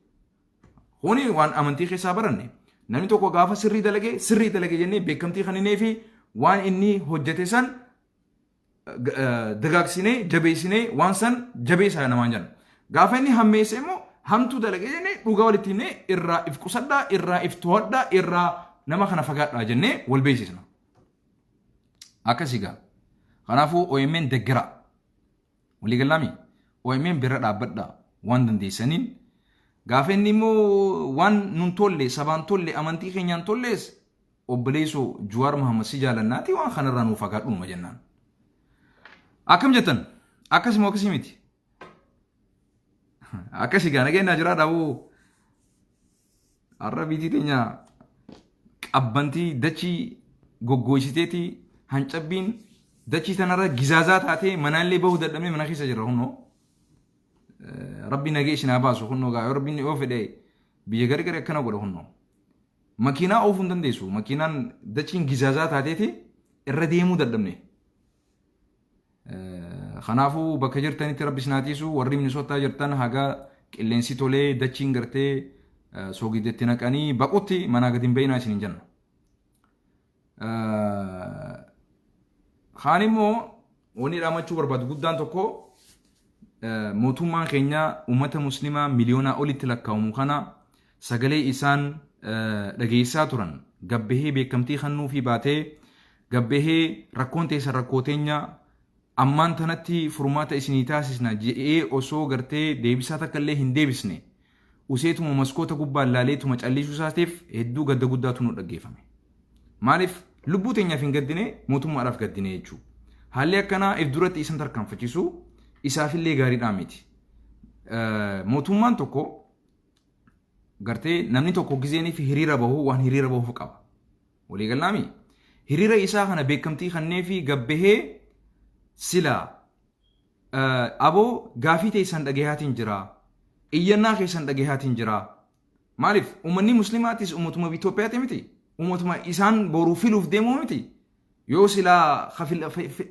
Kuni waan amantii keessaa baranne. Namni tokko gaafa sirrii dalage sirrii dalage jennee beekamtii kan inni fi waan inni hojjete san dagaagsinee jabeessinee waan san jabeessaa namaan jenna. Gaafa inni hammeesse immoo hamtuu dalage jennee dhugaa walitti himnee irraa if qusadhaa irraa if to'adhaa irraa nama kana fagaadhaa jennee wal beeksisna. Akkasii gaa. Kanaafuu OMN deggera. Waliigalaami OMN bira dhaabbadhaa waan dandeessaniin. Gaafa inni immoo waan nun tolle sabaan tolle amantii keenyaan tollees obboleessoo Juwaar Muhammad si jaalannaati waan kanarraa nuuf fagaadhuma jennaan. Akkam jettan? Akkasii moo akkasii miti? Akkasii gaa nageenyaa jiraa dhaabuu. Har'a biitii teenya qabbantii dachii goggooysiteeti hancabbiin dachii tanarra gizaazaa taatee manaallee bahuu dadhabnee mana keessa jirra kunnoo. Rabbi nagee isin haa baasu kunnoo gaa yoo rabbiin yoo fedhe biyya gargari akkana godha kunnoo. Makiinaa oofuu hin dandeessu. Makiinaan dachiin gizaazaa taateeti irra deemuu dadhabne. Kanaafuu bakka jirtanitti rabbi isin haa tiisu warri Minisootaa jirtan haga qilleensi tolee dachiin gartee soogiddeetti naqanii baqutti manaa gadi hin ba'inaa isin hin jenna. Kaan immoo wanni dhaamachuu barbaadu guddaan tokko mootummaan keenya uummata muslimaa miliyoonaa olitti lakkaa'amu kana sagalee isaan dhageessaa turan gabbahee beekamtii kennuufii baatee gabbahee rakkoon teessan rakkoo teenya ammaan tanatti furmaata isinii taasisna je'ee osoo gartee deebisaa takka illee hin deebisne useetuma maskoota gubbaan laaleetuma callisuu isaatiif hedduu gadda guddaatu nu dhaggeeffame. Maaliif lubbuu teenyaaf hin gaddine mootummaadhaaf gaddine jechuudha. Haalli akkanaa if duratti isan tarkaanfachiisu isaafillee gaariidhaa miti. Mootummaan tokko gartee namni tokko gizeenii fi hiriira bahu waan hiriira bahuuf qaba. Waliigalaami hiriira isaa kana beekamtii kannee fi gabbahee silaa aboo gaafii teessan dhagahaatiin jira. Iyyannaa keessan dhagahaatiin jira. Maaliif uummanni muslimaatis uummatuma Itoophiyaati miti. Uummatuma isaan boruu filuuf deemuu miti. Yoo silaa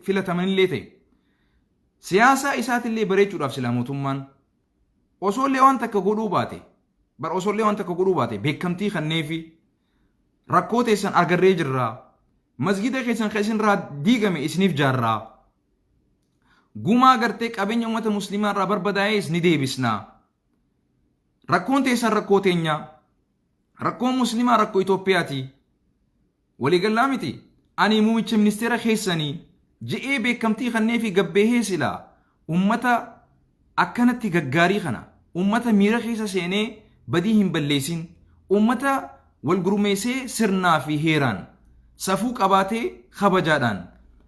filatamanillee ta'e. Siyaasa isaatillee bareechuudhaaf silaa mootummaan osoollee waan takka godhuu baate bar osoollee waan takka godhuu baate beekamtii kanneefi rakkoo teessan agarree jirra. Masgida keessan kan isinirraa diigame isiniif jaarraa. Gumaa gartee qabeenya uummata musliimaa irraa barbadaa'es ni deebisna. Rakkoon teessan rakkoo teenya. Rakkoon musliimaa rakkoo Itoophiyaati. Waliigalaa miti. Ani muummicha ministeera keessanii je'ee beekamtii kannee fi gabbeehee silaa uummata akkanatti gaggaarii kana uummata miira keessa seenee badii hin balleessin uummata wal gurmeessee sirnaa fi heeraan safuu qabaatee kabajaadhaan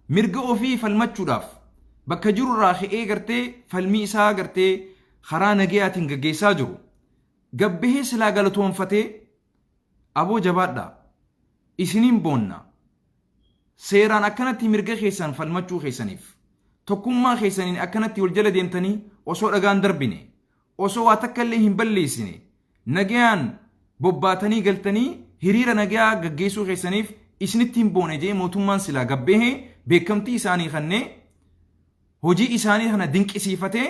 mirga ofii falmachuudhaaf bakka jirurraa ka'ee gartee falmii isaa gartee karaa nagayaatiin gaggeessaa jiru gabbahee silaa galatoonfatee, "Aboo, jabaadhaa, isiniin boonna, seeraan akkanatti mirga keessan falmachuu keessaniif, tokkummaa keessaniin akkanatti wal jala deemtanii osoo dhagaan darbine, osoo waa takka illee hin balleessine, nagayaan bobbaatanii galtanii hiriira nagayaa gaggeessuu keessaniif isinitti hin boone" jee mootummaan silaa gabbahee beekamtii isaanii kennee, hojii isaanii kana dinqisiifatee,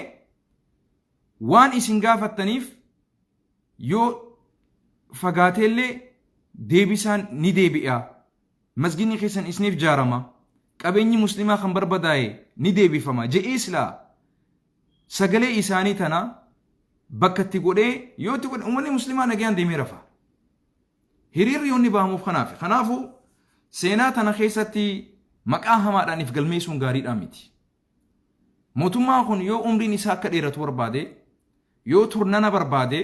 "Waan isin gaafattaniif yoo fagaateellee deebisaan ni deebi'a. Masginni keessan isiniif jaarama. Qabeenyi muslimaa kan barbadaa'e ni deebifama" je'ee silaa sagalee isaanii tana bakka itti godhee, yoo itti godhe, uummanni muslimaa nagayaan deemee rafa. Hiriirri yoonni bahamuuf kanaaf. Kanaafuu seenaa tana keessatti maqaa hamaadhaan if galmeessuun gaariidhaa miti. Mootummaan kun yoo umriin isaa akka dheeratu barbaade, yoo turnana barbaade,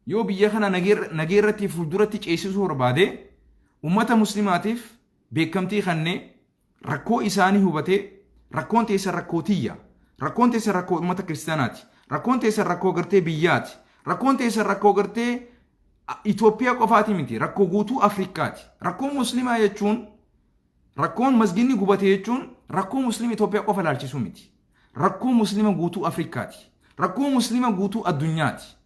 yoo biyya kana nageerratti fuulduratti ceesisuu barbaade, ummata muslimaatiif beekamtii kennee, rakkoo isaanii hubatee, rakkoon teessan rakkoo tiyya, rakkoon teessan rakkoo ummata kiristaanaati, rakkoon teessan rakkoo gartee biyyaati, rakkoon teessan rakkoo gartee Itoophiyaa qofaati miti, rakkoo guutuu Afrikaati. Rakkoon muslimaa jechuun, rakkoon masginni gubate jechuun, rakkoo muslima Itoophiyaa qofa ilaalchisuu miti. Rakkoo muslima guutuu Afrikaati. Rakkoo muslima guutuu addunyaati.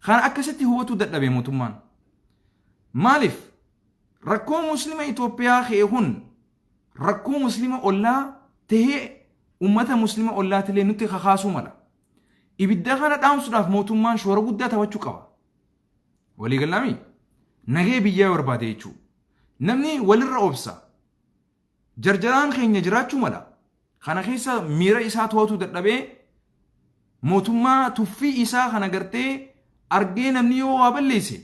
Kana akkasitti hubatuu dadhabe mootummaan. Maaliif? Rakkoo muslima Itoophiyaa ka'e kun rakkoo muslima ollaa tahee ummata muslima ollaatillee nutti kakaasuu mala. Ibidda kana dhaamsuudhaaf mootummaan shoora guddaa taphachuu qaba. Waliigalaami? Nagee biyyaa barbaade jechuudha. Namni walirra obsa. Jarjaraan keenya jiraachuu mala. Kana keessa miira isaa to'atuu dadhabee, mootummaa tuffii isaa kana gartee argee, namni yoo waa balleesse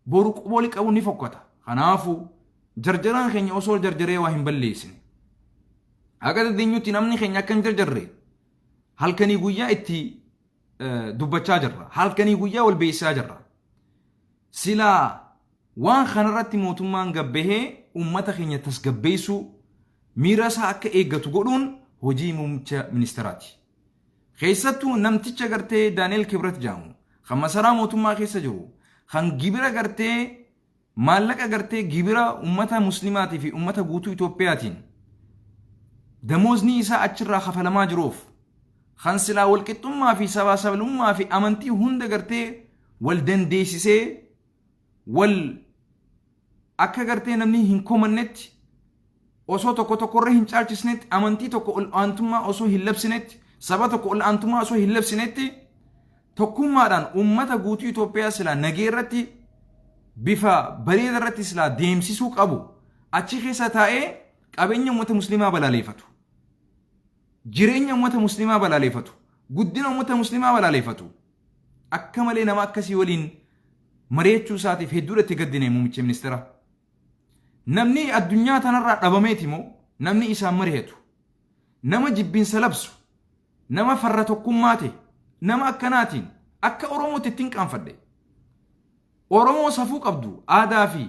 boru quba qabu ni fokkata. Kanaafuu jarjaraan keenya osoo jarjaree waa hin balleessine. Akka dandeenyutti namni keenya akka hin jarjarre halkanii guyyaa itti dubbachaa jirra. Halkanii guyyaa wal beeksisaa jirra. Silaa waan kanarratti mootummaan gabbahee uummata keenya tasgabbeessuu, miira isaa akka eeggatu godhuun hojii muummicha ministeeraati. Keessattuu namticha gartee Daani'el Kibret jedhamu kan masaraa mootummaa keessa jiru, kan gibira gartee maallaqa gartee gibira uummata muslimaatii fi uummata guutuu Itoophiyaatiin damoozni isaa achirraa kafalamaa jiruuf, kan silaa walqixxummaa fi sabaa sablammummaa fi amantii hunda gartee wal dandeessisee, wal akka gartee namni hin komannetti, osoo tokko tokkorra hin caalchisnetti, amantii tokko ol aantummaa osoo hin labsinetti, saba tokko ol aantummaa osoo hin labsinetti, tokkummaadhaan uummata guutuu Itoophiyaa silaa nagee irratti bifa bareeda irratti silaa deemsisuu qabu, achi keessa taa'ee qabeenya uummata musliimaa balaaleeffatu. Jireenya uummata musliimaa balaaleeffatu. Guddina uummata musliimaa balaaleeffatu. Akka malee nama akkasii waliin mari'achuu isaatiif hedduudha itti gaddine muummicha ministeera. Namni addunyaa tanarraa dhabameeti moo namni isaan mari'atu? Nama jibbinsa labsu, nama farra tokkummaa ta'e, nama akkanaatiin akka Oromootti ittiin qaanfadhe. Oromoo safuu qabdu, aadaa fi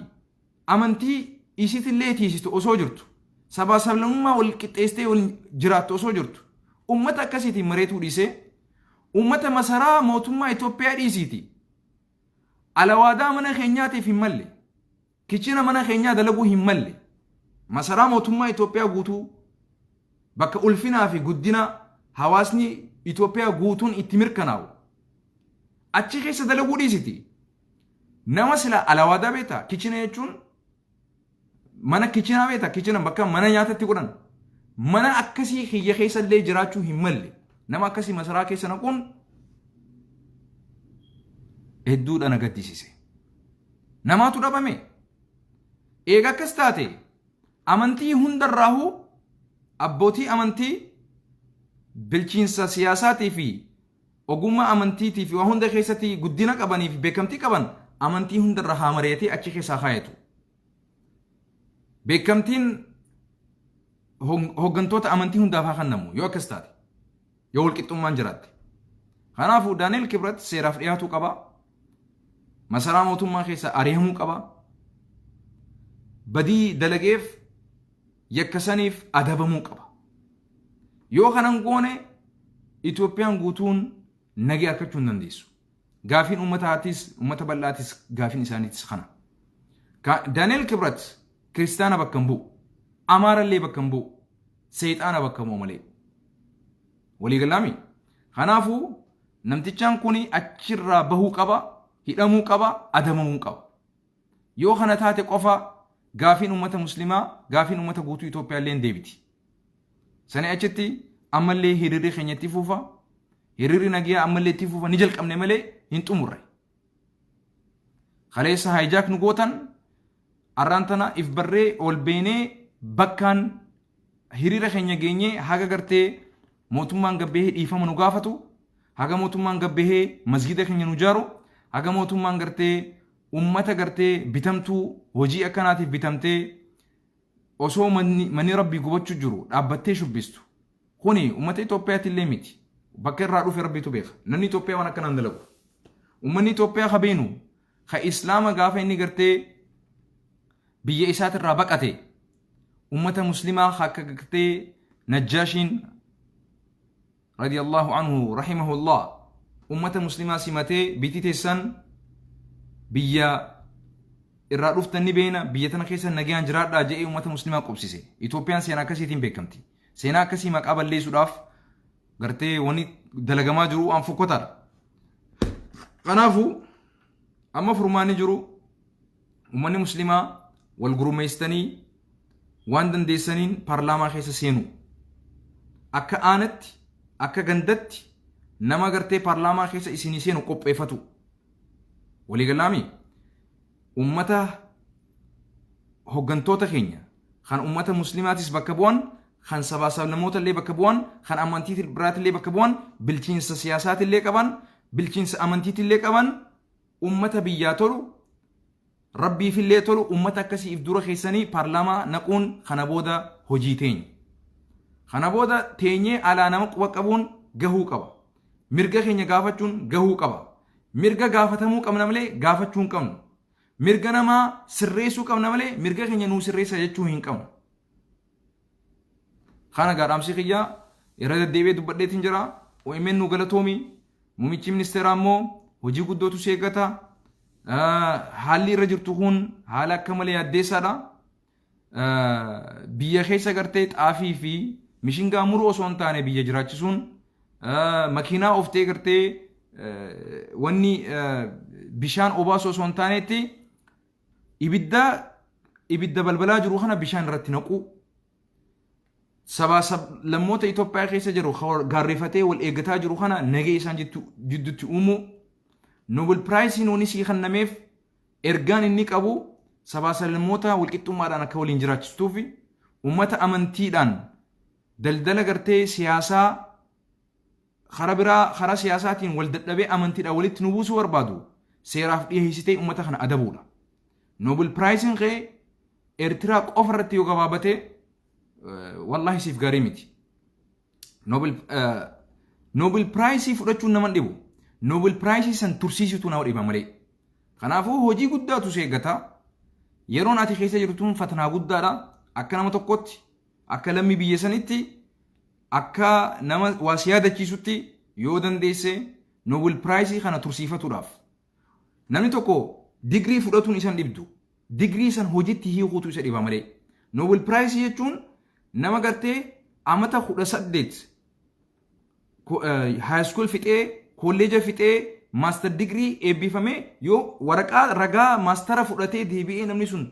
amantii isitillee tiisistu osoo jirtu, sabaa sablammummaa wal qixxeessitee wal jiraattu osoo jirtu, ummata akkasiitiin mareetuu dhiisee, ummata masaraa mootummaa Itoophiyaa dhiisiiti, alawaadaa mana keenyaatiif hin malle, kichina mana keenyaa dalaguu hin malle, masaraa mootummaa Itoophiyaa guutuu, bakka ulfinaa fi guddina hawaasni Itoophiyaa guutuun itti mirkanaa'u achi keessa dalaguu dhiisiti. Nama sila alawaadaa beektaa? Kichina jechuun mana kichinaa beektaa? Kichina bakka mana nyaatatti godhan. Mana akkasii kiyya keessa illee jiraachuu hin malle. Nama akkasii masaraa keessa naquun hedduudha na gaddisiise. Namaatu dhabame. Eega akkas taate, amantii hundarraahuu abbootii amantii bilchiinsa siyaasaatii fi ogummaa amantiitii fi waa hunda keessatti guddina qabanii fi beekamtii qaban amantii hundarra haa mari'atee achi keessaa kaayatu. Beekamtiin hooggantoota amantii hundaaf haa kennamu yoo akkas taate, yoo walqixxummaan jiraatte. Kanaafuu Daani'el Kibrat seeraaf dhiyaatuu qaba. Masaraa mootummaa keessa ari'amuu qaba. Badii dalageef yakka saniif adabamuu qaba. Yoo kanan goone, Itoophiyaan guutuun nagee argachuu hin dandeessu. Gaafiin uummataatis, uummata bal'aatis, gaafiin isaaniitis kana. Daani'el Kibrat kiristaana bakka hin bu'u. Amaarallee bakka hin bu'u. Seexaana bakka bu'u malee. Waliigalaami. Kanaafuu namtichaan kun achirraa bahuu qaba, hidhamuu qaba, adabamuu qaba. Yoo kana taate qofa gaafiin uummata muslimaa, gaafiin uummata guutuu Itoophiyaa illee deebiti. Sani achitti ammallee hiriirri keenya itti fufa. Hiriirri nagayaa ammallee itti fufa, ni jalqabne malee hin xumurre. Kaleessa hijack nu gootan, arraan tana if barree ol beenee bakkaan hiriira keenya geenyee haga gartee mootummaan gabbahee dhiifama nu gaafatu, haga mootummaan gabbahee masgida keenya nu jaaru, haga mootummaan gartee ummata gartee bitamtuu hojii akkanaatiif bitamtee osoo manni rabbii gubachuu jiru dhaabbattee shubbistu. Kuni ummata Itoophiyaatti illee miti. Bakka irraa dhufe rabbiitu beeka. Namni Itoophiyaa waan akkanaan dalagu. Ummanni Itoophiyaa ka beenu ka Islaama gaafa inni gartee biyya isaatirraa baqate ummata muslimaa akka gartee Najjaashiin radiyallahu anhu rahimahullah ummata muslimaa simatee, "Biitii teessan biyya irraa dhuftan ni beena, biyya tana keessa nagayaan jiraadhaa," jedhee ummata muslimaa qubsise. Itoophiyaan seenaa akkasiitiin beekamti. Seenaa akkasii maqaa balleessuudhaaf gartee wanni dalagamaa jiru waan fokkotaadha. Kanaafuu amma furmaanni jiru uummanni muslimaa wal gurmeessitanii waan dandeessaniin paarlaamaa keessa seenu. Akka aanatti, akka gandatti nama gartee paarlaamaa keessa isinii seenu qopheeffatu. Waliigalaami, ummata hoggantoota keenya kan ummata muslimaatis bakka bu'an, kan sabaa sablammoota illee bakka bu'an, kan amantii biraatillee bakka bu'an, bilchiinsa siyaasaatillee qaban, bilchiinsa amantiitillee qaban, ummata biyyaa tolu, rabbiifillee tolu, ummata akkasiif dura keessanii paarlaamaa naquun kana booda hojii teenya. Kana booda teenyee alaa nama quba qabuun gahuu qaba. Mirga keenya gaafachuun gahuu qaba. Mirga gaafatamuu qabna malee gaafachuu hin qabnu. Mirga namaa sirreessuu qabna malee mirga keenya nuu sirreessa jechuu hin qabnu. Kana gaadhaamsi kiyyaa irra deddeebi'ee dubbadheetiin jira. OMN nu galatoomi. Muummichi ministeeraa immoo hojii guddootu si eeggata. Haalli irra jirtu kun haala akka malee yaaddeessaadha. Biyya keessa gartee xaafii fi mishingaa muruu osoo hin taane biyya jiraachisuun, makiinaa oftee gartee wanni bishaan obaasu osoo hin taanetti ibidda balbalaa jiru kana bishaan irratti naquu, sabaa lammoota Itoophiyaa keessa jiru gaarreeffatee wal eeggataa jiru kana nagee isaan jidduutti uumuu. Nobel Prizeiin wanni sii kennameef ergaan inni qabu sabaa sablammoota walqixxummaadhaan akka waliin jiraachistuufi ummata amantiidhaan daldala gartee siyaasaa karaa biraa karaa siyaasaatiin wal dadhabee amantiidhaan walitti nu buusuu barbaadu seeraaf dhiyeessitee ummata kana adabuudha. Nobel Prizeiin kee Eertiraa qofa irratti yoo gabaabate wallaahi siif gaarii miti. Nobel Prizeii fudhachuun nama dhibu. Nobel Prizeii san tursiisutu nama dhiba malee. Kanaafuu hojii guddaatu si eeggata. Yeroon ati keessa jirtuun fatanaa guddaadha. Akka nama tokkotti, akka lammii biyya sanitti, akka nama waa si yaadachiisutti yoo dandeesse Nobel Prizeii kana tursiifatuudhaaf. Namni tokko digirii fudhatuun isan dhibdu. Digirii san hojiitti hiikuutu isa dhiba malee. Nobel Prizeii jechuun nama gartee amata 18 high school fixee, kolleeja fixee, master digirii eebbifamee yoo waraqaa ragaa maastara fudhatee deebi'ee namni sun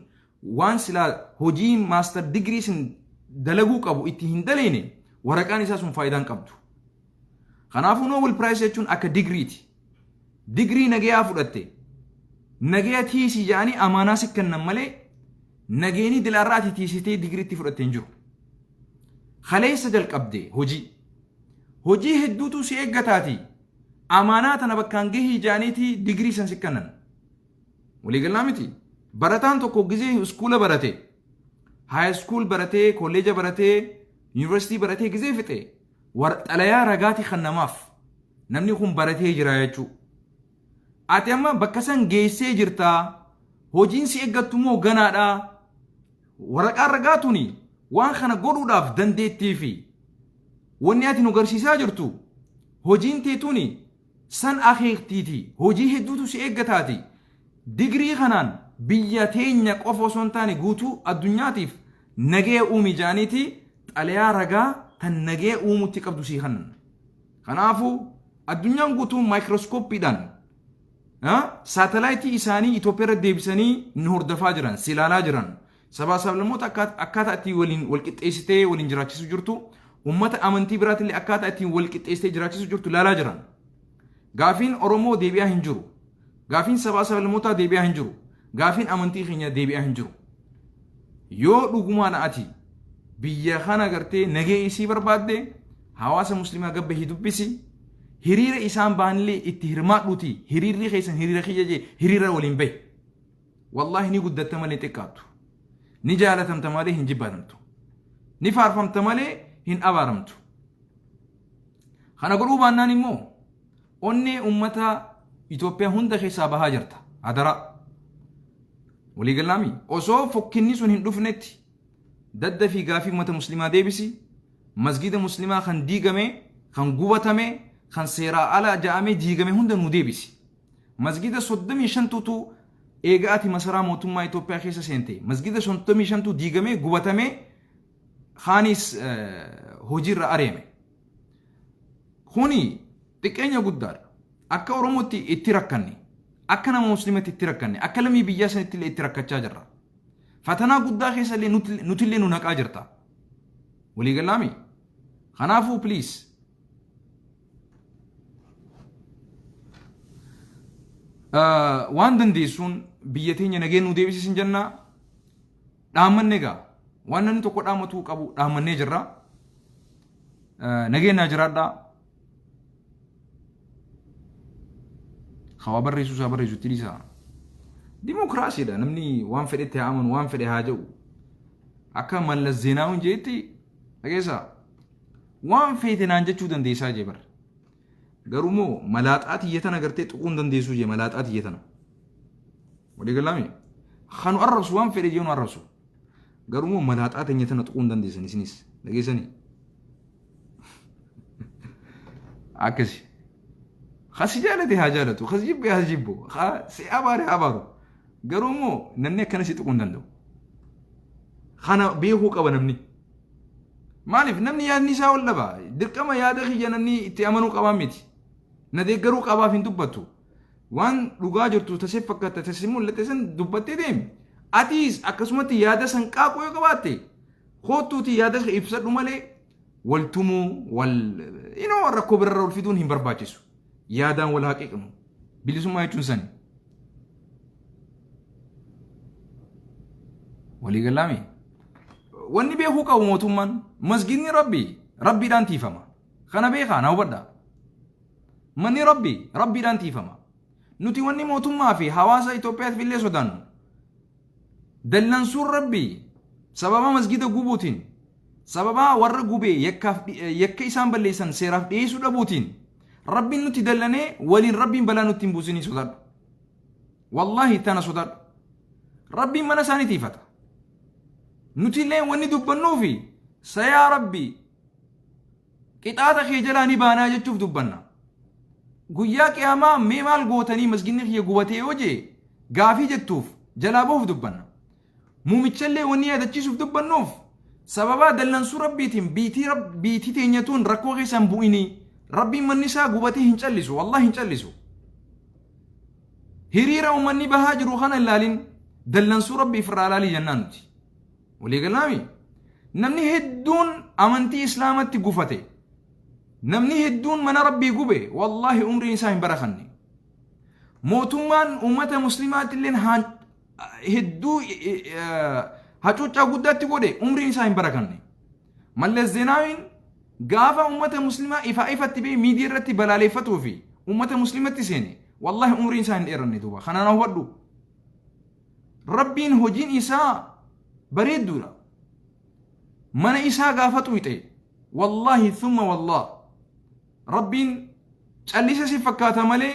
waan silaa hojii master digirii sin dalaguu qabu itti hin daleene waraqaan isaa sun faayidaa hin qabdu. Kanaafuu Nobel Prize jechuun akka digiriiti. Digirii nagayaa fudhatte nagaya tiisii jedhanii amaanaa si kennan malee nageenii dilaarraa ati tiisitee digiriitti fudhatte hin jiru. Kaleessa jalqabde hojii. Hojii hedduutu si eeggataati. Amaanaa tana bakkaan gahii jedhaniiti digirii san si kennan. Waliigalaa miti. Barataan tokko gizee iskuula barate, high school baratee, kolleeja baratee, yuunivarsiitii baratee gizee fixe xalayaa ragaati kan namaaf namni kun baratee jira jechuudha. Ati amma bakka san geessee jirtaa, hojiin si eeggattu immoo ganaadhaa. Waraqaan ragaa tuni waan kana godhuudhaaf dandeettii fi Wanni ati nu garsiisaa jirtu hojiin teetuni san akeektiiti. Hojii hedduutu si eeggataati. Digirii kanaan biyya teenya qofa osoo hin taane guutuu addunyaatiif nagaya uumi jaaniiti xalayaa ragaa tan nagaya uumutti qabdu sii kennan. Kanaafuu addunyaan guutuun maayikirooskooppiidhaan saatalaayitii isaanii Itoophiyaa irra deebisanii nu hordofaa jiran, si ilaalaa jiran. Sabaa sablammoota akkaataa ittiin waliin wal qixxeessitee waliin jiraachisuu jirtu, uummata amantii biraatillee akkaataa ittiin wal qixxeessitee jiraachisuu jirtu ilaalaa jiran. Gaafiin Oromoo deebi'aa hin jiru. Gaafiin sabaa sablammootaa deebi'aa hin jiru. Gaafiin amantii keenya deebi'aa hin jiru. Yoo dhugumaan ati biyya kana gartee nagee isii barbaadde, hawaasa musliimaa gabbahii dubbisi. Hiriira isaan bahanillee itti hirmaadhuuti, hiriirri keessan hiriira kiyya jee hiriira waliin bahi. Wallaahi ni guddatta malee xiqqaattu. Ni jaalatamta malee hin jibbatamtu. Ni faarfamta malee hin abaaramtu. Kana godhuu baannaan immoo onnee uummata Itoophiyaa hunda keessaa bahaa jirta. Adaraa. Waliigalaami. Osoo fokkinni sun hin dhufnetti daddafii gaafii uummata musliimaa deebisi. Masgida musliimaa kan diigame, kan gubatame, kan seeraa ala ja'amee diigame hunda nuu deebisi. Masgida 35tutu eega ati masaraa mootummaa Itoophiyaa keessa seente. Masgida 35tu diigamee gubatamee kaanis hojiirra areeme. Kuni xiqqeenya guddaadha. Akka Oromootti itti rakkanne, akka nama musliimatti itti rakkanne, akka lammii biyyaa sanitti illee itti rakkachaa jirra. Fatanaa guddaa keessa illee nutillee nu naqaa jirta. Waliigalaami? Kanaafuu please, waan dandeessuun biyya teenya nageen nu deebisisin jenna. Dhaammanne egaa waan namni tokko dhaammatuu qabu dhaammannee jirra. Nageen naa jiraadhaa. Hawaa barreessuu isaa barreessutti dhiisaa. Dimokiraasiidha, namni waan fedhetti haa amanu, waan fedhe haa jedhu. Akka Mallas Zeenaawin jedhetti, dhageessaa, waan feete naan jechuu dandeessaa jee bara. Garuu immoo malaaxaa tiyya tana gartee tuquu hin dandeessuu jee, malaaxaa tiyya tana. Walii galaami? Kanu arrabsu waan fedhe jee nu arrabsu. Garuu immoo malaaxaa teenya tana tuquu hin dandeessan isinis. Dhageessanii? Akkasi. Kasi jaalate haa jaalatu, kasi jibbe haa jibbu, si abaare haa abaaru. Garuu immoo namni akkana si tuquu hin danda'u. Kana beekuu qaba namni. Maaliif namni yaadni isaa wal dhaba. Dirqama yaada kiyya namni itti amanuu qabaa miti. Na deeggaruu qabaaf hin dubbatu. Waan dhugaa jirtu tasee fakkaata tasee mul'ate san dubbattee deemi. Atiis akkasumatti yaada san qaaquu yoo qabaatte, koottuutii yaada kee ibsadhu malee wal tumuu, wal inoo rakkoo birarra wal fiduun hin barbaachisu. Yaadaan wal haa qeeqnu. Bilisummaa jechuun sani. Walii galaami? Wanni beekuu qabu mootummaan, masgidni Rabbii Rabbiidhaan tiifama. Kana beekaa, na hubadhaa. Manni Rabbii Rabbiidhaan tiifama. Nuti wanni mootummaa fi hawaasa Itoophiyaatiif illee sodaannu, dallansuun Rabbii sababa masgida gubuutiin, sababa warra gubee yakkaaf yakka isaan balleessan seeraaf dhiyeessuu dhabuutiin Rabbiin nutti dallanee waliin Rabbiin balaa nutti hin buusinii sodaadhu. Wallaahi tana sodaadhu. Rabbiin mana isaanii tiifata. Nuti illee wanni dubbannuufi sayaa Rabbii qixaaxa kee jalaa ni baanaa jechuuf dubbanna. Guyyaa qiyaamaa mee maal gootanii masginni kiyya gubatee yoo jee gaafii jettuuf jalaa bahuuf dubbanna. Muumichallee wanni yaadachiisuuf dubbannuuf sababaa dallansuu Rabbiitiin biitii teenyatuun rakkoo keessa hin bu'inii. Rabbiin manni isaa gubatee hin callisu, wallaahi hin callisu. Hiriira uummanni bahaa jiru kana ilaalin, dallansuu Rabbii ofirraa ilaalii jennaan nuti. Walii galaami? Namni hedduun amantii Islaamatti gufate. Namni hedduun mana Rabbii gube, wallaahi umriin isaa hin barakanne. Mootummaan uummata musliimaatti illee hedduu hacuuccaa guddaatti godhe, umriin isaa hin barakanne. Mallas Zeenaawiin gaafa uummata musliimaa ifaa ifatti ba'ee miidiyaa irratti balaaleffatuu fi uummata musliimatti seene, wallaahi umriin isaa hin dheeranne duuba. Kanaan hubadhu. Rabbiin hojiin isaa bareedduudha. Mana isaa gaafa xuyxe, wallaahi thumma wallah, Rabbiin callisa si fakkaata malee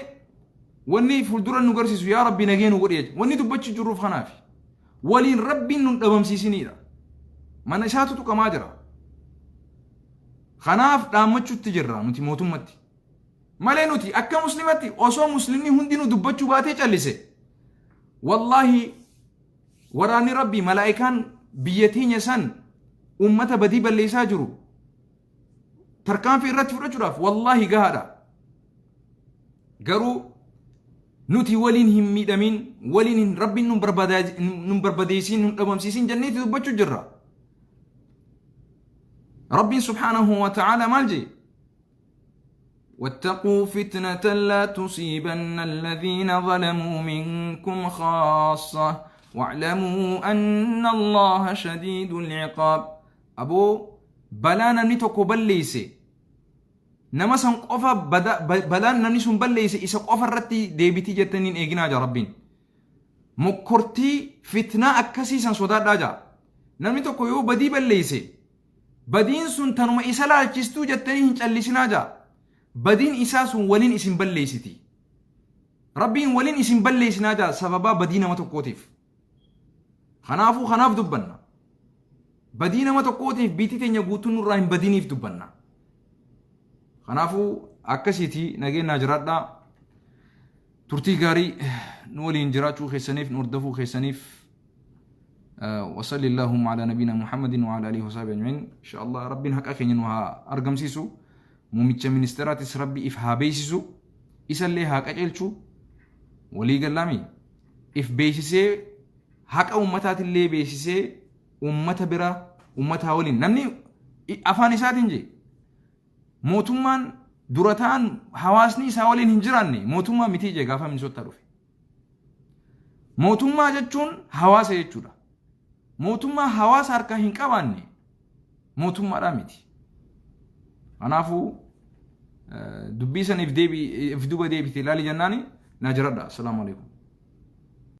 wanni fuuldura nu garsiisu, yaa Rabbi nagee nu godhe, wanni dubbachuu jirruuf kanaafi. Waliin Rabbiin nun dhabamsiisiniidha. Mana isaatu tuqamaa jira. Kanaaf dhaammachuutti jirra nuti mootummatti. Malee nuti akka muslimatti osoo muslimni hundinuu dubbachuu baatee callise. Wallaahi, waraanni Rabbii, malaa'ikaan biyya teenya san ummata badii balleessaa jiru tarkaanfii irratti fudhachuudhaaf wallaahi gahaadha. Garuu nuti waliin hin miidhamin, waliin hin Rabbiin nun barbadeessin, nun dhabamsiisin jenneeti dubbachuu jirra. Rabbiin subhaanahu wa ta'ala maal jee? واتقوا فتنة لا تصيبن الذين ظلموا منكم خاصة واعلموا أن الله شديد العقاب. أبو balaa namni tokko balleesse nama san qofa, balaan namni sun balleesse isa qofa irratti deebitii jettaniin eeginaa jaa Rabbiin. Mokkortii fitnaa akkasii san sodaadhaa jaa. Namni tokko yoo badii balleesse, badiin sun tanuma isa laalchistuu jettanii hin callisinaa jaa. Badiin isaa sun waliin isin balleessiti. Rabbiin waliin isin balleessinaa jaa sababaa badii nama tokkootiif. Kanaafuu kanaaf dubbanna. Badii nama tokkootiif biitii teenya guutuun nurraa hin badiniif dubbanna. Kanaafuu akkasiiti, nageenyaa jiraadhaa. Turtii gaarii nu waliin jiraachuu keessaniif, nu hordofuu keessaniif. وصل اللهم على نبينا محمد وعلى اله وصحبه اجمعين. ان شاء الله ربين haqa keenya nu haa argamsiisu. Muummicha ministeeraatis Rabbi if haa beeksisu, isallee haa qajeelchu. Walii gallaami if beeksisee, haqa ummataatillee beeksisee, ummata bira ummataa waliin namni afaan isaatiin jee, mootummaan dura ta'an hawaasni isaa waliin hin jiraanne mootummaa mitii jee. Gaafa Minisootaa dhufe, mootummaa jechuun hawaasa jechuudha. Mootummaa hawaasa harkaa hin qabaanne mootummaadhaa miti. Kanaafuu dubbii saniif deebi if duba deebite ilaali jennaani naa jiradha. Assalaamu alaikum.